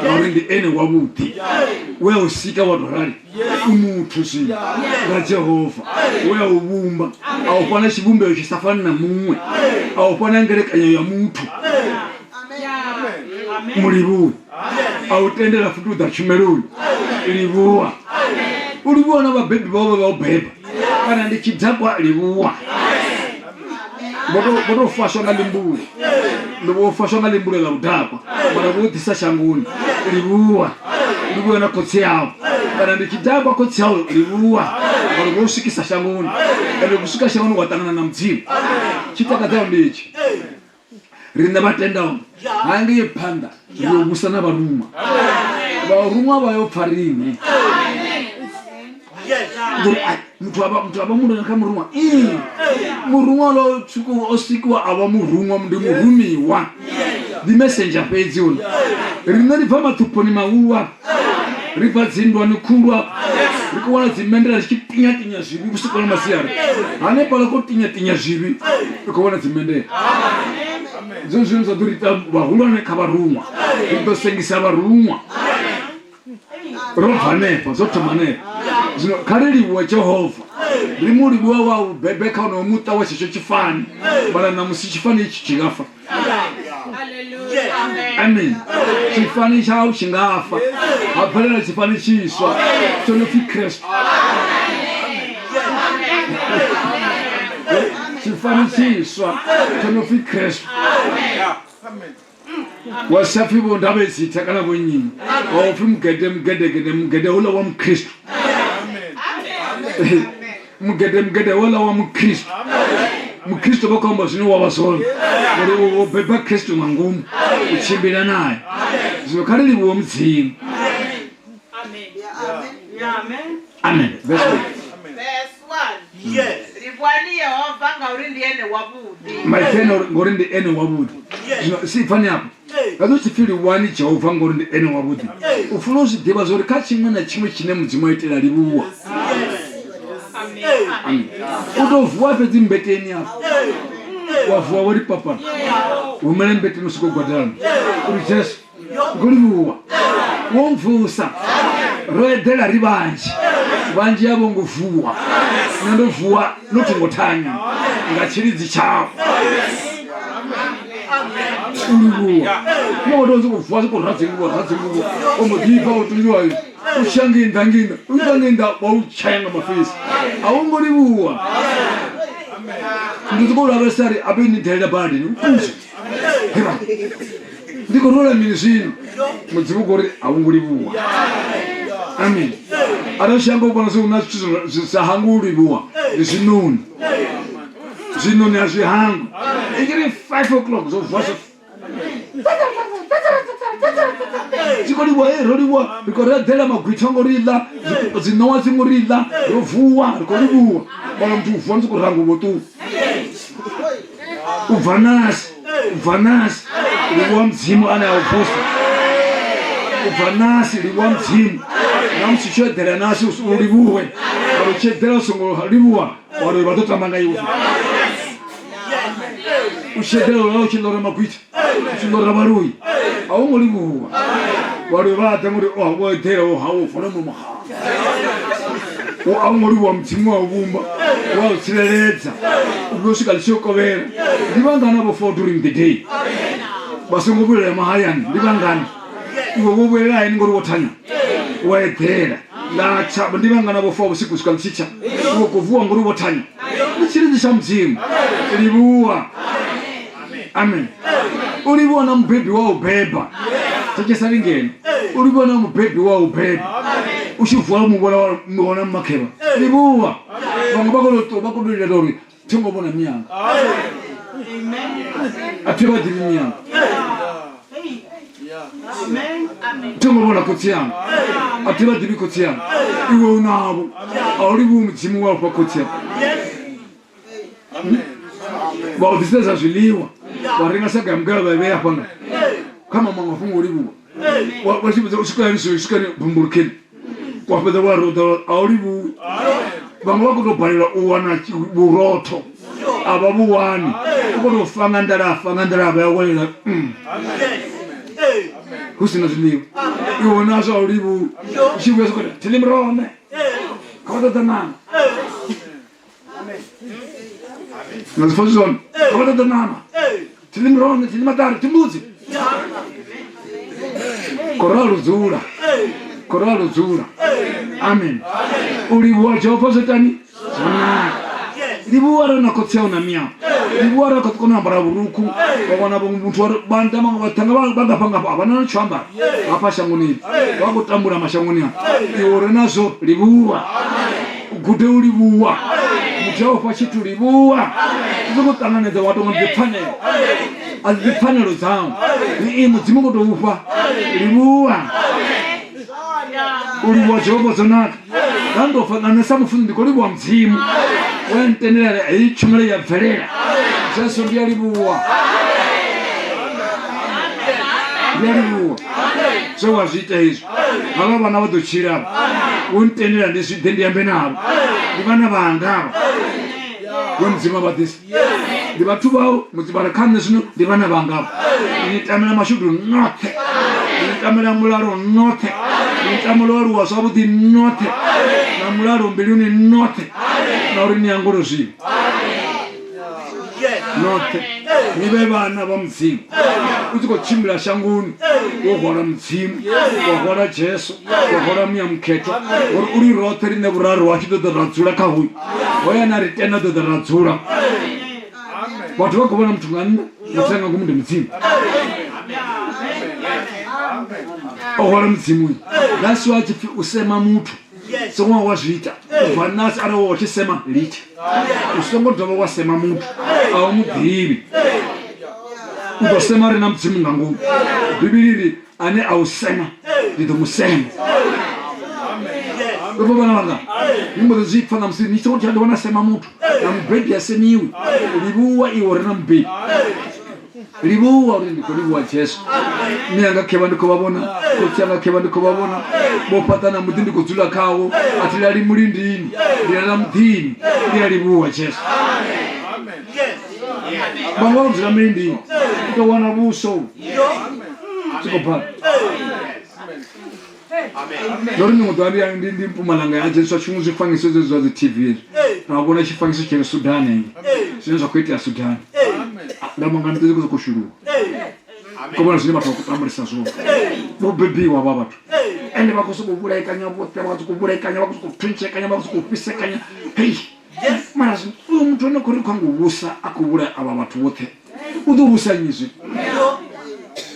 ngauri ndi ene wavhuḓi we a u sika wa tou rali u muthu zwino nga Jehova we a u vhumba a u fha na tshivhumbeo tshi sa fani na muṅwe a u fha na ngelekanyo ya muthu. Mulivhuwe a u tendela futhi u ḓa tshumeloni livhuwa u livhuwa na vhabebi vhawe vha u beba kana ndi tshidakwa livhuwa vho to fashwa nga limbulo vho fashwa nga limbulo ḽa vhudakwa mara vho ḓisa shangoni livhuwa livhuwa na khotsi yavho kana ndi tshidakwa khotsi yavho livhuwa ngori vho swikisa shangoni ende u swika shangoni wa ṱangana na mudzimu tshi takadzaho ndi itshi Riṋe vha tendaho hangei phanḓa ri yo vhusa na vharuṅwa. Vharuṅwa vha yo pfa riṋe. Ngori ai, muthu avha muthu avha mulena kha muruṅwa. Ii, muruṅwa lo tswikuwa o sikiwa a vha muruṅwa ndi murumiwa. Ndi messenger fhedzi uno. Riṋe ri bva maṱhuphoni mahulu afha. Ri bva dzinndwani khulu afha. Ri khou wana dzimendela dzi tshi tinya-tinya zwivhi vhusiku na masiari. Hanefhaḽa khou tinya-tinya zwivhi ri khou wana dzimendela. Ndi zwone zwine zwa ḓo ri ita vhahulwane kha vharuṅwa. Ri ḓo sengisa vharuṅwa. Ro bva hanefha, zwo thoma hanefha. Zwino kha ri livhuwe Jehova. Ri mu livhuwe wa u bebe kha wonoyo muṱa wa tshetsho tshifani. Mara ṋamusi tshifani itshi tshi nga fa. Amen. Tshifani tshau tshi nga fa, ha bvelela tshifani tshiswa tsho no pfi Kristo. Tshifani tshiswa tsho no pfi Kristo. Wa sa pfi vho Ndavhezitha kana vho nnyi, wa pfi mugede mugedegede mugede houḽa wa Mukristo. Mugede mugede houḽa wa Mukristo. Mukristo vha khou amba zwine wa vha zwone uri wo beba Kristo nga ngomu u tshimbila naye. Zwino kha ri livhuwe Mudzimu. Amen. Verse 1. Verse 1. Yes. Livhuwani Yehova ngauri ndi ene wavhuḓi. Maipfi ene ngori ndi ene wavhuḓi. Zwino si pfani afho. Hezwo tshi pfi livhuwani Jehova ngori ndi ene wavhuḓi. U funa u zwi ḓivha zwa uri kha tshiṅwe na tshiṅwe tshine Mudzimu a itela livhuwa. Amen. U tou vuwa fhedzi mmbeteni afho. Wa vuwa wo ri papala. Humela mmbeteni u sokou gwadama. Uri Jesu Ngo livhuwa wo mvusa ro eḓela ri vhanzhi vhanzhi a vho ngo vuwa nṋe ndo vuwa no thongo thanya nga tshilidzi tshau u livhuwa no to sokou vuwa sokou ra dzinguvo ra dzinguvo o mbo ḓi bva o tungiwa u tshiya ngei nnḓa ngei nnḓa u ita ngei nnḓa wa u tshaya nga mafeisi a wo ngo livhuwa ndi sokou lavhelesa ri abe ni dalela badi u puse ndi khou rwela mini zwino mudzimu khou ri a vho ngo livhuwa amen arali tshi amba u vhona zwi na zwithu zwi sa hangwi u livhuwa ndi zwinoni zwinoni a zwi hangwi i tshi ri 5 o'clock zwo vuwa zwo tshi khou livhuwa ro livhuwa ri khou reḓela magwitha ngo ri ḽa dziṋowa dzi ngo ri ḽa ro vuwa ri khou livhuwa mara muthu u vuwa ndi sokou ranga vho ṱuwa U bva nasi, u bva nasi, livhuwa Mudzimu ane a u vusa. U bva nasi, livhuwa Mudzimu. Na musi u tshi eḓela nasi u livhuwe. Ngauri u tshi eḓela u songo livhuwa, Vhaloi vha ḓo tamba nga iwe. U tshi eḓela u lala u tshi ḽora magwitha, u tshi ḽora vhaloi, a wo ngo livhuwa. Vhaloi vha ḓa ngori o wo eḓela wo hawo vala mulomo hao. Wo a wo ngo livhuwa Mudzimu wa u vhumba, wa u tsireledza u vhuya u swika ḽi tshi yo kovhela. Ndi vhangana vho faho during the day vha songo vhuyelela mahayani? Ndi vhangana? Iwe wo vhuyelela hayani ngori wo thanya wa eḓela ḽa tsha. Ndi vhangana vho faho vhusiku u swika ḽi tshi tsha? Iwe khou vuwa ngori wo thanya. Ndi tshilidzi tsha Mudzimu. Livhuwa. Amen. U livhuwa na mubebi wa u beba. Thetshelesani ngeno. U livhuwa na mubebi wa u beba. U tshi vuwa mu vhona wa mu vhona makhevha. Livhuwa. Vhaṅwe vha khou tou vha khou tou lilela uri thi ngo vhona miyanga. A thi vha ḓivhi miyanga. Thi ngo vhona khotsi yanga. A thi vha ḓivhi khotsi yanga. Iwe u navho. A u livhuwi Mudzimu wa u fha khotsi yanga. Vha u ḓisedza zwiḽiwa wa renga saga ya mugayo vha i vhea hafhaḽa kha maṅwe mafhungo o livhuwa wa tshi vhudza u swika hani swika ni bumbulukeni wa fhedza wa roḓa a u livhuwi. Vhaṅwe vha khou tou balelwa u wana vhurotho a vha vhu wani, u khou tou fa nga nḓala a fa nga nḓala a vha ya welela hu si na zwiḽiwa. Iwe nazwo a u livhuwi, u tshi vhuya sokou thili muroho nṋe kha vha ṱoḓa ṋama. Na zwi pfa zwone kha vha ṱoḓa ṋama thili miroho thili maṱari thimbudzi khoro a ludzula khoro a ludzula. Amen. U livhuwa Jehova zwo itani zwo naka. Livhuwa ra na khotsi au na miau. Livhuwa ra khou kona u ambara vhurukhu wa wana vhuṅwe muthu wa vhanda vhaṅwe vhaṱhanga vha ngafha ngafha a vha na tsho ambara hafha shangoni vha khou tambula mashangoni a iwe uri nazwo livhuwa. U gude u livhuwa. Muthu a u fha tshithu livhuwa. U songo ṱanganedza wa tonga ndi pfanelo. A dzi pfanelo dzau. Ni Mudzimu ngo tou fha. Livhuwa. U livhuwa Jehova zwo naka. Nda ndo fa nṋe sa mufunzi ndi khou livhuwa Mudzimu. We ntendela heyi tshumelo ya bvelela. Jesu ndi a livhuwa. Ndi a livhuwa. Zwe wa zwi ita hezwi. Havha vhana vha ḓo tshila. Wo ntendela ndi zwi ḓe ndi ambe navho. Ndi vhana vhanga avha. We Mudzimu a vha ḓisa. Ndi vhathu vhau Mudzimu a re kha nṋe zwino ndi vhana vhanga avha. Ndi ni tamela mashudu noṱhe. Ndi ni tamela mulalo noṱhe. Ndi ni tamela u aluwa zwavhuḓi noṱhe. Na mulalo mbiluni noṱhe. Na uri ni angulwe zwino. Noṱhe ni vhe vhana vha Mudzimu. U tshi khou tshimbila shangoni wo hwala Mudzimu, wa hwala Jesu, wa hwala Muya Mukhethwa, ngori uri roṱhe riṋe vhuraru hashu ḓo ḓa ra dzula kha hoyu. Hoya na ri tenda ḓo ḓa ra dzula. Vhathu vha khou vhona muthu nga nnḓa, muthu nga ngomu ndi Mudzimu. O hwala Mudzimu uyu. That's why tshi pfi u sema muthu. Songo wa zwi ita. U bva nasi arali wa tshi sema litsha. U songo dovha wa sema muthu. A u mu ḓivhi. U ḓo sema ri na Mudzimu nga ngomu. Bivhili ri ane a u sema ndi ḓo mu sema. Ndo pfa vhana vhanga ni mbo ḓi zwi pfa ṋamusi ni songo tsha dovha na sema muthu na mubebi a semiwi. Livhuwa iwe uri na mubebi. Livhuwa uri ndi khou livhuwa Jesu. Mme anga khevha ndi khou vha vhona, khotsi anga khevha ndi khou vha vhona. Vho fhaṱa na muḓi ndi khou dzula khawo, a thi lali mulindini, ndi lala muḓini. Ndi a livhuwa Jesu. Vhaṅwe vha dzula milindini, u tou wana vhuswa zwi khou bala. Ndo ri ḽiṅwe ḓuvha ndi ndi ndi Mpumalanga ya dzheniswa tshiṅwe zwifanyiso zwezwi zwa dzi TV hezwi. Ra vhona tshifanyiso tshi re Sudan hengei. Zwine zwa khou itea Sudan. Nda mangala ndi khou sokou shuluwa. Khou vhona zwine vhathu vha khou tambulisa zwone. Vho bebiwa havha vhathu. Ende vha khou sokou vhulaekanya vhoṱhe, vha khou sokou vhulaekanya, vha khou sokou thuntshekanya, vha khou sokou fhisekanya. Hei. Mara zwino uyu muthu ane khou ri khou ngo vhusa a khou vhulaya avha vhathu vhoṱhe u ḓo vhusa nnyi zwino?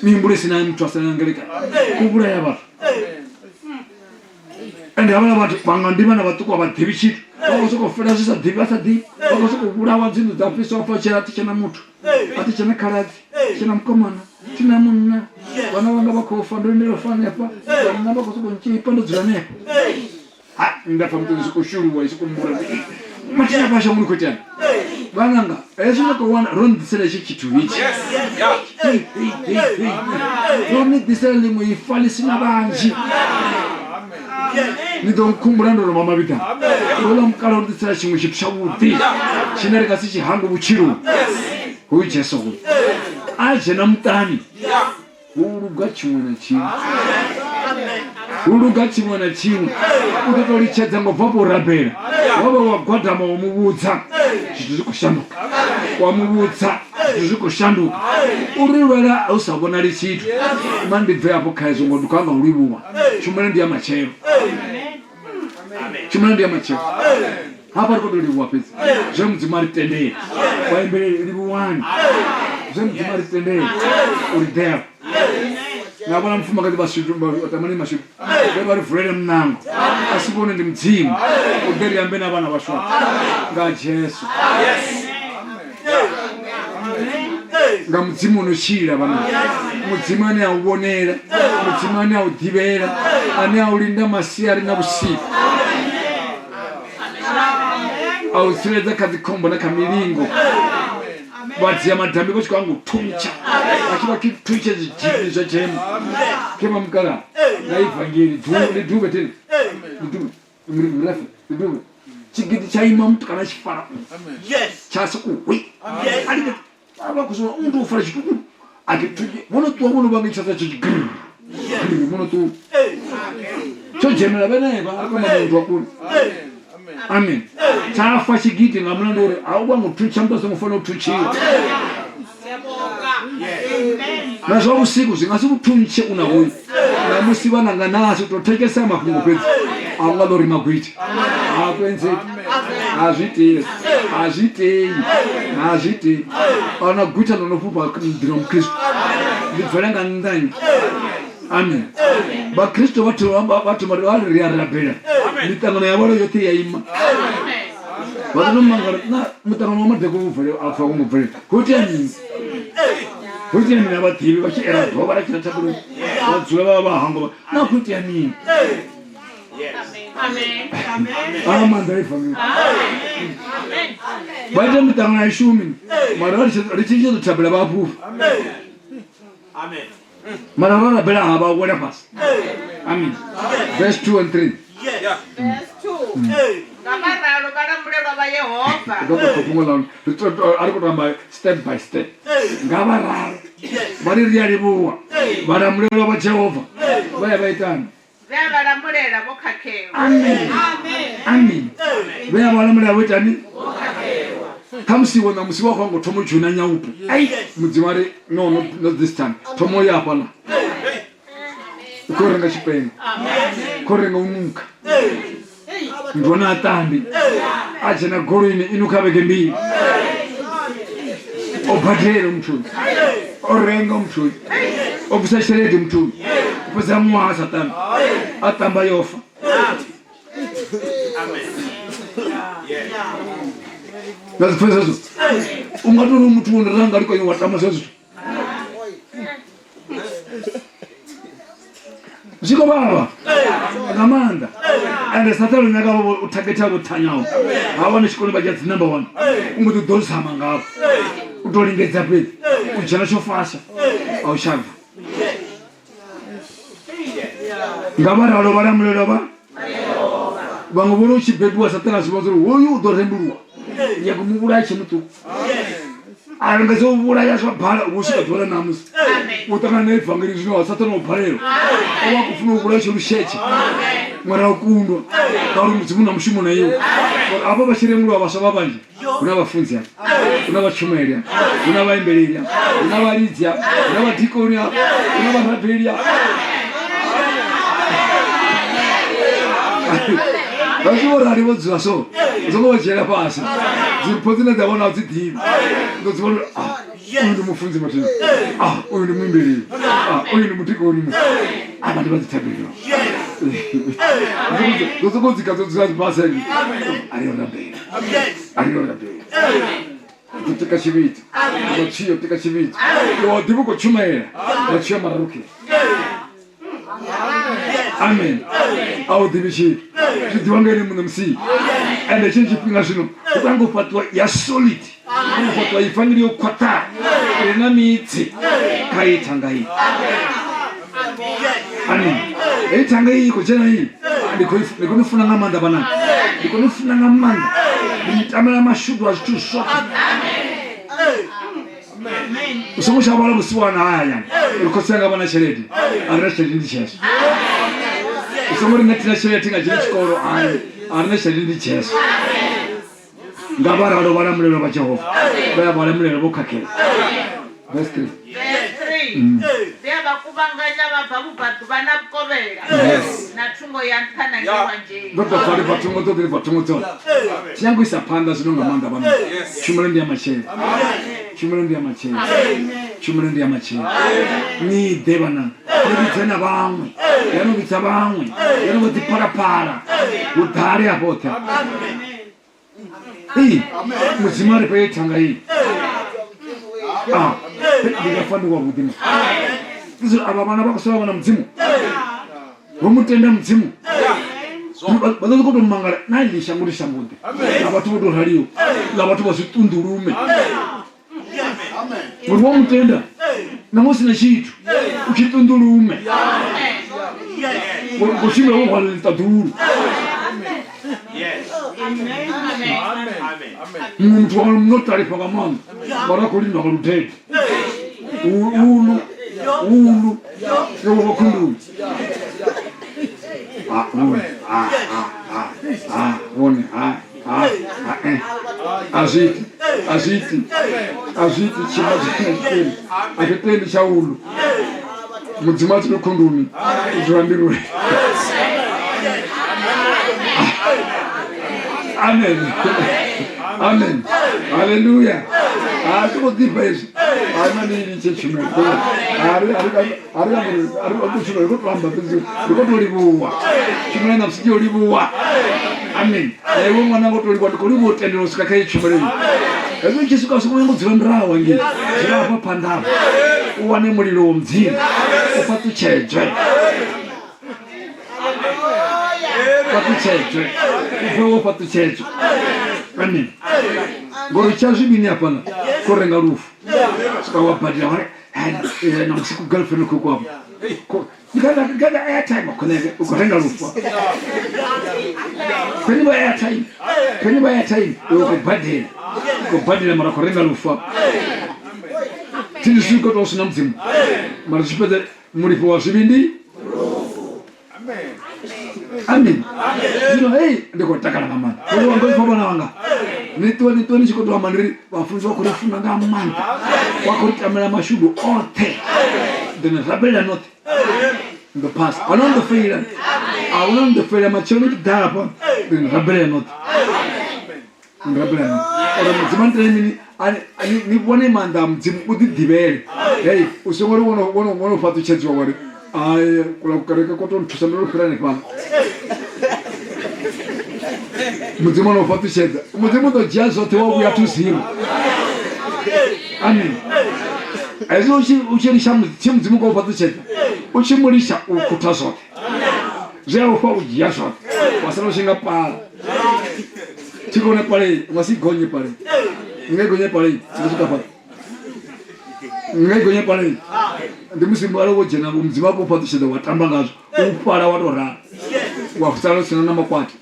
Mihumbulo i si na muthu a si na ngelekano khou vhulaya vhathu. Ende havhala vhathu vhanga ndi vhana vhaṱuku a vha ḓivhi tshithu, vha khou sokou fela zwi sa ḓivhi vha sa ḓivhi, vha khou sokou vhulawa dzinnḓu dza fhiswa fa tshela a thi tshena muthu, a thi tshena khaladzi, thi tshena mukomana, thi na munna, vhana vhanga vha khou fa ndo lindela u fa hanefha, vhanna vha khou sokou ntshipa ndo dzula hanefha. Ha nda pfa muṱoni sokou shuluwa i sokou mbura mathina fha shangoni khou itea vhananga hezwi ni khou wana ro ni ḓisela hetshi tshithu hetshi ro ni ḓisela ḽiṅwe ifa ḽi si na vhanzhi. Ni ḓo nkhumbula ndo no vha mavhiḓani. Houḽa mukala o ḓisela tshiṅwe tshithu tshavhuḓi tshine ri nga si tshi hangwe vhutshiloni. Hoyu Jesu hoyu a dzhena muṱani hu luga tshiṅwe na tshiṅwe, hu luga tshiṅwe na tshiṅwe. U ḓo tou litshedza ngo bva u rabela, wa vha wa gwadama wa mu vhudza zwithu zwi khou shanduka, wa mu vhudza zwithu zwi khou shanduka. U ri lwela hu sa vhonali tshithu. Ma ndi bve afho kha hezwo ngo ndi khou anga u livhuwa. Tshumelo ndi ya matshelo, tshumelo ndi ya matshelo. Hafha ri khou tou livhuwa fhedzi zwe Mudzimu a ri tendela. Vhaimbeleli livhuwani zwe Mudzimu a ri tendela uri ḓe afha. Na vhona mufumakadzi vha Shudu vha Tamani Mashudu vhe vha ri vulele muṋango, a si vhone ndi Mudzimu u ḓe ri ambe na vhana vhashu nga Jesu. Nga Mudzimu o no tshila vhana, Mudzimu ane a u vhonela, Mudzimu ane a u ḓivhela, ane a u linda masiari na vhusiku, a u tsireledza kha dzikhombo na kha milingo. Vha dzhia madambi vha tshi khou anga u thuntsha, vha tshi vha thuntsha zwitzhili zwa dzhema khe vha mukala na ivangeli duvhe duvhe tene duvhe mrefe duvhe tshigidi tsha ima mutukana tshi fara tsha sokou hwi avha khou sona u tou fara tshituku a ke thunye vho no ṱuwa vho no vha nga tsha tsha tshi grr vho no ṱuwa tsho dzhenela vhenevha a kona muthu wa kule. Amen. Tsha fa tshigidi nga mulandu uri a u vha ngo thuntsha muthu a songo fanela u thuntshiwa. Na zwa vhusiku zwi nga si u thuntshe u na hoyu. Na musi vhananga nasi u tou thetshelesa mafhungo fhedzi a u nga ḓo ri magwiti. A kwenzeki. A zwi itei. A zwi itei. A zwi itei. A huna gwita ḽo no fhufha muḓini wa Mukhristu. Ḽi bvela nga nnḓa ngei. Amen. Vhakhristu vha thoma vha thoma vha ri ri a rabela. Miṱangano ya vhalo yoṱhe ya ima. Vha ḓo mangala na muṱangano wa madeko wo bvele a pfa wo ngo bvelela. Ho itea mini? Ho itea mini? A vha ḓivhi vha tshi ela dovha ra tshina thabelo vha dzula vha vha hangwa na khou itea mini? A maanḓa ivangeli. Vha ita miṱangano ya shumi mara ri tshi ḓo thabela vha fhufha. Mara ra rabela ha vha wela fhasi. Amen. Verse 2 and 3. Verse 2. Nga vha ralo vha lamulelwa vha Yehova. Ndo tou fhungo ḽa ri to a ri khou to amba step by step. Nga vha ralo vha ri ri a livhuwa vha lamulelwa vha Jehova vha ya vha itani? Vhe a vha lamulela vho khakhelwa. Amen. Amen. Vhe a vha lamulela vho itani? Khamusi iwe ṋamusi wa khou ngo thoma u dzhoina nyaupo. Ai, Mudzimu a ri no no not this time. Thoma u ya hafhaḽa. U khou renga tshipengo. Khou renga u nukha. Muthu one a tambi a dzhena goloini i nukha vhege mbili. O badela muthu uyu. O renga muthu uyu. O bvisa tshelede muthu uyu. U fhedza ṅwaha a sa tambi. A tamba yo fa. Na zwi pfesesa hezwo? U nga tori muthu wo no ranga likonyo wa tamba zwezwo. Zwi khou vhavha nga maanḓa ende sathane u nyaga u thagetha vho thanyaho ha wane tshikoloni vha dzhia dzi number one u mbo ḓi ḓo zama ngavho u tou lingedza fhedzi u dzhena tsho fasha a u tsha bva. Nga vha ralo vha lamulelwa vha vhaṅwe vhone u tshi bebiwa sathane a zwi vhona uri hoyu u ḓo rembuluwa ndi nyaga u mu vhulaya tshe muṱuku a lingedza u vhulaya zwa bala u vho swika ḓuvha ḽa ṋamusi u ṱangana na ivangeli zwino wa sathane o balelwa o vha khou funa u vhulaya tshe lushetshe mara u kundwa ngauri Mudzimu na mushumo na iwe. Ngori afha vha tshi rengulwa vhaswa vha vhanzhi hu na vhafunzi afha, hu na vhatshumaeli afha, hu na vhaimbeleli afha, hu na vhalidzi afha, hu na vhadikoni afha, hu na vharabeli afha. Vhathu vho rali vho dzula so u songo vha dzhiela fhasi dzimpho dzine dza vhona u dzi ḓivhi u ḓo dzi vhona uri ah uyu ndi mufunzi mathina, ah uyu ndi muimbeleli, ah uyu ndi mudikoni mu avha ndi vha dzi thabelo dzo sokou dzika dzo dzula fhasi a ri yo rabela a ri yo rabela ḓo tika tshivhidzo ḓo tshiyo tika tshivhidzo iwe wa ḓivha u khou tshumaela wa tshiya mararu Amen. A u ḓivhi tshithu zwi ḓivha nga ene muṋe musiki. Ende tshino tshifhinga zwino hu tanga u fhaṱiwa ya solid, u fhaṱiwa ivangeli yo khwaṱhaho i re na midzi kha iyi thanga iyi. Amen. Heyi thanga iyi i khou dzhena iyi. Ndi khou ndi khou ni funa nga maanḓa vhananga. Ndi khou ni funa nga maanḓa. Ndi ni tamela mashudu a zwithu zwoṱhe. U songo tsha vhala vhusiwana ha hayani uri khotsi anga vha na tshelede. A ri na tshelede ndi Jesu. U songo ri nṋe thina tshelede thi nga dzheni tshikolo. Hai, a ri na tshelede ndi Jesu. Nga vha ralo vhalamulelwa vha Jehova vha ya vhalamulelwa vho khakhela. Verse 3. Verse 3. Vhe a vha kuvhanganya vha bva vhubvaḓuvha na vhukovhela na thungo ya nṱha na ngei lwanzheni. Ndo ḓo pfa ri bva thungo dzoṱhe, ri bva thungo dzoṱhe. Thi nyangi u isa phanḓa zwino nga maanḓa vhana. Tshumelo ndi ya matshelo. Tshumelo ndi ya matshelo. Tshumelo ndi ya matshelo. Ni ḓe vhana, ni vhidze na vhaṅwe. Ya no vhidza vhaṅwe. Ya no vho ḓiphalaphala. Hu ḓale hafho hoṱhe. Ee, Mudzimu a ri fhe thanga iyi. Ah, ndi nga fa ndi wavhuḓi na. Izwi avha vhana vha khou sala vhana Mudzimu. Vho mu tenda Mudzimu. Vha ḓo tou mangala na iḽi shango ndi shango ḓe. Ḽa vhathu vho tou raliho. Ḽa vhathu vha zwiṱunḓulume. Ngori wa mu tenda nangwe u si na tshithu u tshi ṱunḓulume. Ngori u khou tshimbila wo hwala ḽiṱaḓulu. Muṅwe muthu wa no ṱalifha nga maanḓa mara a khou lindwa nga ludede. Ulu ulu yo vha khunduni. Ah, vhone, ah, ah, ah, ah, vhone, ah, ah, ah, eh. A zwi iti, a zwi iti, a zwi iti tshima tshitendi, a tshi tendi tsha ulu. Mudzimu a dzule khunduni, u dzula mbiluni. Amen. Amen. Hallelujah. Ah, zwi khou ḓifha hezwi. Hai mani litshe tshumelo. A ri a ri a ri ambe a ri ambe tshumelo ri khou tou amba fhedzi ri khou tou livhuwa. Tshumelo na musi ndi yo livhuwa. Amen. Na iwe ṅwana ngo tou livhuwa ndi khou livhuwa u tendela u swika kha iyi tshumelo iyi. Hezwi u tshi swika u songo nyanga u dzula murahu hangei. Dzula hafha phanḓa hafha. U wane mulilo wa Mudzimu. U fhaṱutshedzwe. Fhaṱutshedzwe. U pfe wo fhaṱutshedzwa. Amen. Ngori tsha zwivhini hafhaḽa kho renga lufu. Swika wa badela wa ri na musi ku girlfriend kho kwavho. Ngada airtime khone u khou renga lufu. Khone vha airtime. Khone vha airtime u khou badela. U khou badela mara khou renga lufu. Thi zwi khou tou sina Mudzimu. Mara zwi fhedza mulifho wa zwivhi ndi amen zwino hei ndi khou takala nga maanḓa uri wanga ipfa vhana vhanga ni ṱuwe ni ṱuwe ni tshi khou tou amba ndi ri vhafunzi vha khou ri funa nga maanḓa vha khou ri tamela mashudu oṱhe ndi ni rabelela noṱhe ndo phasa hone ndo feila a huna ndo feila matshelo ni tshi ḓala hafha ndi ni rabelela noṱhe Rabelani uri Mudzimu a nitele mini ni vhone maanḓa a Mudzimu u ḓi ḓivhele. Hey, u songo ri wono wono wono fhaṱutshedziwa wa ri ai kula kukereke ko to nthusa ndo fhira hanefhaḽa. Mudzimu ono fhaṱutshedza. Mudzimu u ḓo dzhia zwoṱhe wa vhuya to zero. Amen. Hezwi u tshi litsha tshi Mudzimu khou fhaṱutshedza, u tshi mu litsha u khutha zwoṱhe. Zwe a u fha u dzhia zwoṱhe. Wa sala u tshi nga pala. Tshi kone palei, u nga si gonye palei. Nga i gonye palei, nga swika fhaḽa. Nga i gonye palei. Ndi musi mbalo wo dzhena Mudzimu a khou fhaṱutshedza wa tamba ngazwo. U fhala wa tou ralo. Wa sala u sina na makwati.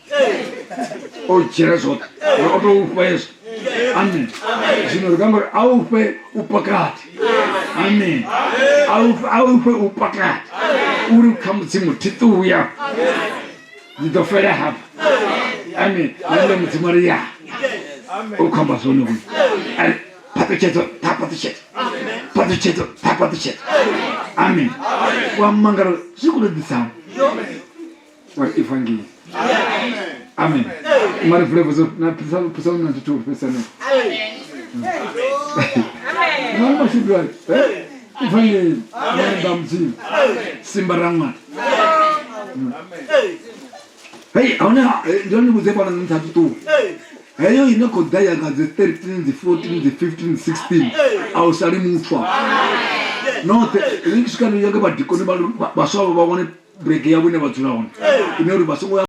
O dzhia zwoṱhe. O tou fha hezwo. Amen. Zwino ri ngori a u fhe u pakati. Amen. A u fhe u pakati. Uri kha Mudzimu thi ṱuwi afha. Ndi ḓo fela hafha. Amen. Nṋe Mudzimu ri ya. U khou amba zwone hoyu. A ri phaṱhutshedzo ṱha phaṱhutshedzo. Phaṱhutshedzo ṱha phaṱhutshedzo. Amen. Wa mangala zwi khou tou ḓisa. Wa ri evangeli. Amen. Mari vule na psalm 92 verse 9. Amen. Mashudu ayo. Evangeli. Maanḓa a Mudzimu. Simba ra ṅwana. Hei, ahuna ndi hone vhudze fhano nṱha ṱuṱuwa. Heyo ine khou ḓa ya nga dzi 13, dzi 14, dzi 15, 16 a u sali muthu afho. Noṱhe ri swika ni nyange vhadikoni vhaswa vha wane break yavho ine vha dzula hone ine uri vha songo ya.